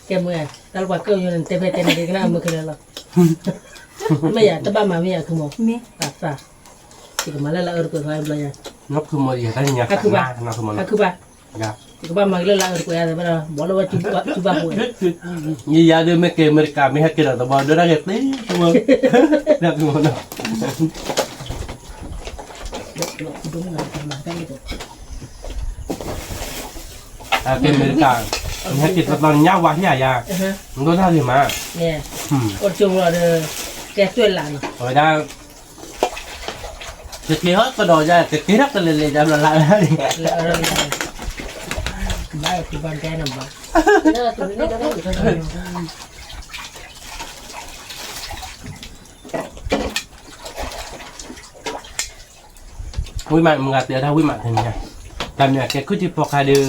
ကဲမုၢ်, တၢ်လၢပှၤကၢၣ်ယိန့ၣ် တဲဖဲတဲန့ၣ်က့ၤကနၣ်မုၢ်ကလၢလီၤ မ့ၢ်ယၤ တဘၣ်မၤမ့ၢ်ယၤ ခုမိၢ်, အသး, ယကမၤလၢလၢအအၢတကွဲးခီဘျီယၤ, ခုမိၢ်ယၤတၢ်ညါ ဟးခုဘၣ်, ဟးခုဘၣ်, ယကဘၣ်မၤက့ၤလၢလၢအအၢတကွဲးယၤ ဘၣ်ဒီးဘီလၢဝဲစုဘၣ်ဖိဝဲ, ယယၤဒုးမ့ၢ်က့ၤအမဲရကၤ မ့ၢ်ဟဲက့ၤဒီးတဘီဒိၣ်ဒၣ်က့ၤသ့, အက့ၤအမဲရကၤ, မ့ၢ်ဟဲက့ၤတဘီညါဝါဟံၣ်ယၤ, ဒိၣ်ဒၣ်က့ၤမး, အိၣ်ကၠိလီၤဒီး, ကဲသွဲၣ်လးနီၤ, အဝဲဒၣ် ကက့ၤဟီၣ်ကဒီးယၤ ကက့ၤထီၣ်ကလဲၤလဲၤယၤဘျီလၢ်လၢ်န့ၣ်, ဘၣ်, ဝံၣ်မး မုၢ်ဂၤတဲဒၣ်ဝံၣ်မးတနံၤညါ, တၢ်မ့ၢ်ကဲခုၣ်ထံဖီခါဒီး,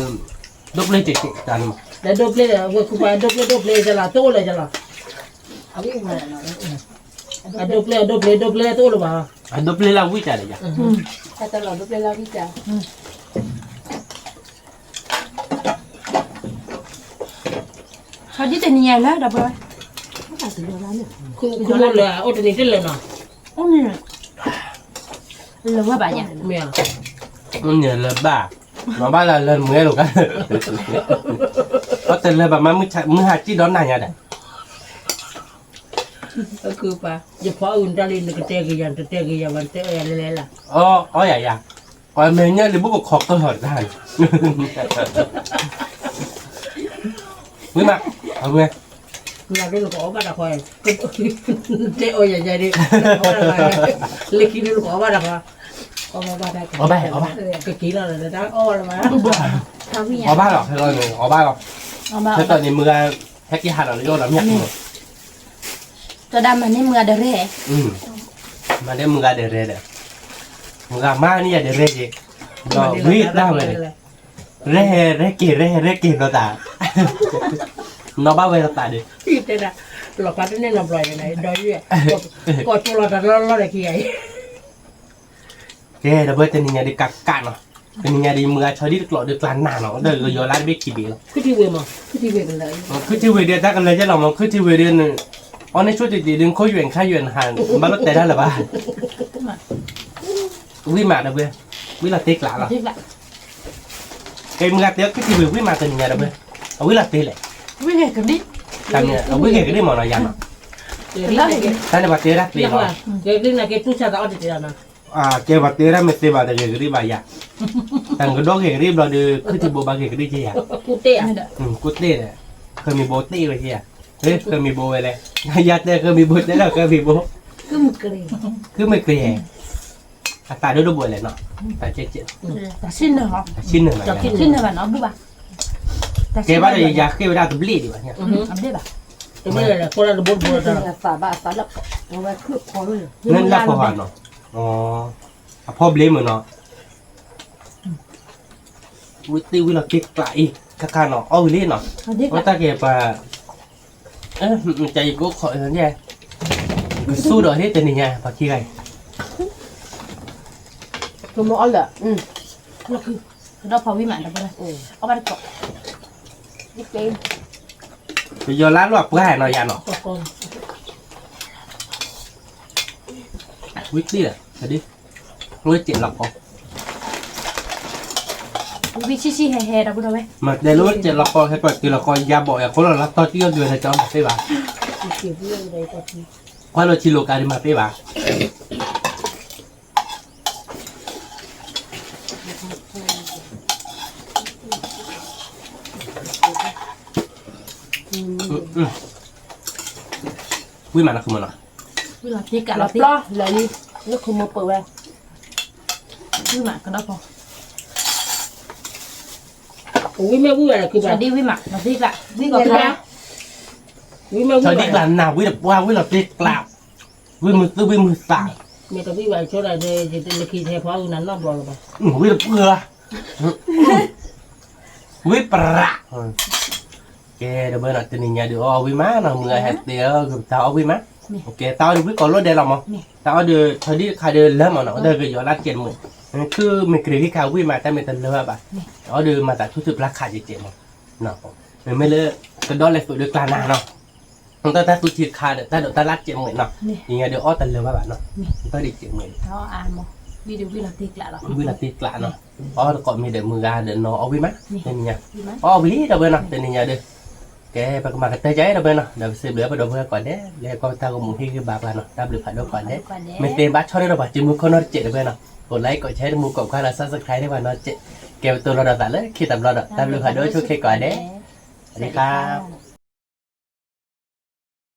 ဒိၣ်ပျဲၢ်တ့ၢ်တ့ၢ်တၢ်န့ၣ်မး, ဒီးဒိၣ်ပျဲၢ်ဒီး ဝဲၢ်ခူပှၤ ဒိၣ်ပျဲၢ်ဒိၣ်ပျဲၢ်ယလီၤ တအိၣ်လၢၤယလီၤ, အဒိၣ်ပျဲၢ် အဒိၣ်ပျဲၢ် ဒိၣ်ပျဲၢ်တအိၣ်လၢၤဘၣ်, အဒိၣ်ပျဲၢ်လၢဝံၣ်တၢ်ဒီးယၤ, တၢ်တလီၤဒိၣ်ပျဲၢ်လၢဝံၣ်တၢ် ခီဒ်တနံၤညါလၢဒီပုၢ်ဝဲၢ်, ခူၣ်လၢအအိၣ်တနံၤတလၢာ်နီၤ, အိၣ်န့ၣ်, လၢာ်ဝဲဘၣ်ယၤ, အိၣ်န့ၣ်လၢာ်ဘၣ်, မၤဘၣ်လၢလၢာ်မုၢ်အဲၣ်လိာ်ကါ, အတလၢာ်ဘၣ်မး မုၢ်ဟါစံၣ်ဒီးနၤညါဒီး ယဖီအုၣ်နတၢ်လံ နကတဲက့ၤယၤ နတတဲက့ၤယၤဘၣ် နတဲအီၣ်ယၤလဲၣ်လဲၣ်လၢ်, အီၣ်ယၤယၤ, ကွၢ်မဲာ်ညါလံ ဘူးကခီကလီၤတၢ်န့ၣ်, ဝံၣ်မး, အဝဲ, နဒိၣ်နကအီၣ်ဘၣ်တၢ်ဃီ, နတဲအီၣ်ယၤယၤဒ်, လၢခံဒိၣ်နကအီၣ်ဘၣ်တၢ်ဃီ, အီၣ်ဘၣ်, ကက့ၤလီၤလၢတၢ်အီၣ်ဘၣ်လၢၤဘၣ်, အီၣ်ဘၣ်လီၤ, အီၣ်ဘၣ်လီၤ, ခဲကီးန့ၣ်မုၢ်ဂၤ, ဟဲက့ၤဟးလီၤလၢယအိၣ်ဒီးမ့ၢ် တၢ်ဒၣ်မၤန့ၢ်မုၢ်ဂၤဒီးရဲၣ်, မၤန့ၢ်မုၢ်ဂၤဒီးရဲၣ်ဒီး, မုၢ်ဂၤမၤန့ၢ်ယၤဒီးရဲၣ်က့ၤ, ဒီးဝံၣ်တၢ်ဝဲန့ၣ်, ရဲၣ်ဟဲရဲၣ်က့ၤ ရဲၣ်ဟဲရဲၣ်က့ၤဒီးတၢ်, နီၢ်ဘၣ်ဝဲတသးဒီး, လီၤဖးတန့ၢ်နီတဘျီ, ဒီး, ကီၢ်ကၠိလီၤတၢ်လီၢ်လီၢ်ဒီးခံဂၤအံၤ, ကဲဒီးပဝဲတနံၤညါဒ်ကးကးနီၤ, တနံၤညါဒ်မုၢ်ဂၤဆီဒံၣ်တကျိးဒီးကျါနၤနီၤ ဒီးကယီၤလါတဘ့ၣ်ခံဘ့ၣ်လီၤ, ခုထံဝ့ၤမး, ခုထံဝ့ၤကလၢာ်, ခုထံဝ့ၤဒီးတၢ်ကလၢာ်ကဲလီၤမး ခုထံဝ့ၤဒီး, အီန့ၣ်ဆိတံၢ်တံၢ်ဒီး နခိၣ်ယွဲၢ်နခါယွဲၢ်နဟး, ဘၣ်လီၤတဲာ်တၢ်လၢၤဘၣ်, ဝံၣ်မးဒီးပဝဲ, ဝံၣ်လီၤတ့ကျးလီၤ, ကဲမုၢ်ဂၤတဲအီၤခုထံဝ့ၤဝံၣ်မးတနံၤညါဒီးပဝဲ, အဝံၣ်လီၤတ့လဲၣ်, အဝံၣ်ဂဲၤကဒံၣ်မးနီၤယၤနီၤ, တၢ်န့ၣ်ပှၤတဲဒၣ်သ့လီၤ ကဲပှၤတဲဒၣ်မ့ၢ်သ့ဘၣ် တဂဲၤကဒံဘၣ်ယၤ, တၢ်ကဒီးဂဲၤကဒံဘျီဒီး ခုထံဘိဘၣ်ဂဲၤကဒံက့ယၤ, ကူၣ်တ့ၢ်, ဃၢမံၤဘိတ့ဝဲက့ယၤ, ဃၢမံၤဘိတဲလၢ ဃၢမံၤဘိ, ဃုမ့ၢ်ကြ့ၤ, အသးဒိၣ်ဒိၣ်ဘိလဲၣ်နီၤ, တၢ်ဆံၣ်နၢၤ, ဆံၣ်နၢၤဘၣ်, ဆံၣ်နၢၤဘၣ်နီၤဘူၣ်ဘၣ်, ကဲဘၣ်ဒီးယၤဃ့ဝဲဒၣ်တဘျ့ဒံးဘၣ်, တဘျ့ဘၣ်, လၢဖီဘၣ်နီၤ, အဖီဘျ့မုၢ်နီၤ, ဝံသ့ၣ်ဝံလီၤက့ၤကျးအံၤ ခါခါနီၤ အီၣ်ဝံၤလံနီၤ, အတၢ်ကဲပှၤ, ကယကအိၣ်ခိး, ကဆူၣ်ဒီးဟ့ၣ်တနံၤညါ ပှၤခံဂၤအံၤ, ကမၤအီၣ်လၢ, ကဒီးဖီဝံမး, အီၣ်ဘၣ်တကိး, ပယီၤလါလိာ်အပှၢ်နီၤယၤနီၤ, ဝံသ့ၣ်လၢ, ဝဲစဲးလီၤကီး, ဝံဆံၣ်ဆံၣ်ဟဲဟဲဒီပုၢ်ဒီဝဲၢ်, မၤတဲလၢဝဲစဲးလီၤကီး ဟဲပှၤက့ၤလီၤကီး ယၤဘီၣ်အဲၤခိၣ်လီၤ လၢတီတံၢ်အီၣ်ဒုးန့ၣ် ကၠီမၤသ့ဘၣ်, ကွၢ်လၢထံလိာ်ကါဒုးမၤသ့ဘၣ်, ဝံမးနီၤ ခုမနီၤ, ဝံလီၤတ့ကးလီၤတ့, လၢလံ, လၢခုမပၢဝဲ, ဝံမးကဒီးဖီ, ဝံမ့ၢ်ဝံဝဲလၢခုဘၣ်, ဒ်ဝံမး လီၤတ့ကျး, ဝံကီးဖီ, ဝံမ့ၢ်ဝံဝဲ, ဒ်ကျးနၤ ဝံတပှၢ် ဝံလီၤတ့ကျး, ဝံမုာ်သူၣ် ဝံမုာ်သး, မ့ၢ်တဝံဘၣ်ဆိဒီး လၢခံထဲဖီအုၣ်နၤနီတဘျီလၢၤဘၣ်, ဝံတပှၢ် ဝံပရး, ကဲ ဒီပုၢ်ဝဲၢ်နီၤ တနံၤညါဒုးအီၣ်ဝံမးနီၤ မုၢ်ဂၤဟဲတဲအီၤ ကတၢ်အီၣ်ဝံမး, ကဲ တၢ်အီၣ်ဒုးဝံကိးလိာ်ဒဲးလီၤမး, တၢ်အီၣ်ဒုး ဆီဒံၣ်တခါဒုးလၢမးနီၤ ဒီးကယီၤလၢကဲးမး, ခုမ့ၢ်ကြ့ၤဂံၢ်ခါဝံမး တၢ်မ့ၢ်တလၢဘၣ်ဘၣ်, တၢ်အီၣ်ဒုးမၤသးထူၣ်စုပျၢ်ခးကဲးကဲးမး, မ့မ့ၢ်လၢ ကဒီးလဲၤသိးဒုးကျါနၤနီၤ, တၢ်သူထံခါဒီး တၢ်ဒိးတၢ်လၢ်စဲးမုာ်နီၤ, နညါဒီးအီၣ်တလၢၤဘၣ်ဘၣ်နီၤ, တၢ်ဒ်စဲးမုာ်, ဝံၤလီၤတ့ကျးနီၤ, အီၣ်တကိးမ့ၢ်ဒီးမုၢ်ဂၤဒီး နီၤအီၣ်ဝံၤမး, တနံၤညါ, အီၣ်ဝံၤလံဒီပုၢ်ဝဲၢ်နီၤ, တနံၤညါဒီး, ကဲ ပကမၤကတၢၢ်ကဒီပုၢ်ဝဲၢ်နီၤ, ဒီးပစံးဘျုးပဒီပုၢ်ဝဲၢ်ကိးဂၤဒဲး လၢကွၢ်တၢ်ဂီၤမူဟ့ၣ်ဂံၢ်ဘါပှၤနီၤ, တၢ်ဘျုးဖးဒိၣ်ကိးဂၤဒဲး, မ့ၢ်သ့ဘၣ်ဆီၣ်န့ၢ်ဒီးပှၤစုမုၢ်ခိၣ်နီတစဲးဒီပုၢ်ဝဲၢ်နီၤ, ကိးlikeကိးshareတမူကိးခွါဒီး subscribe န့ၢ်ပှၤနီတစဲး, ကဲပတိၢ်လီၤဒီးသးလၢခံတဘျီဒီး တၢ်ဘျုးဖးဒိၣ်ဆိၣ်ခဲကိးဂၤဒဲး, စဝၤဒံခါ.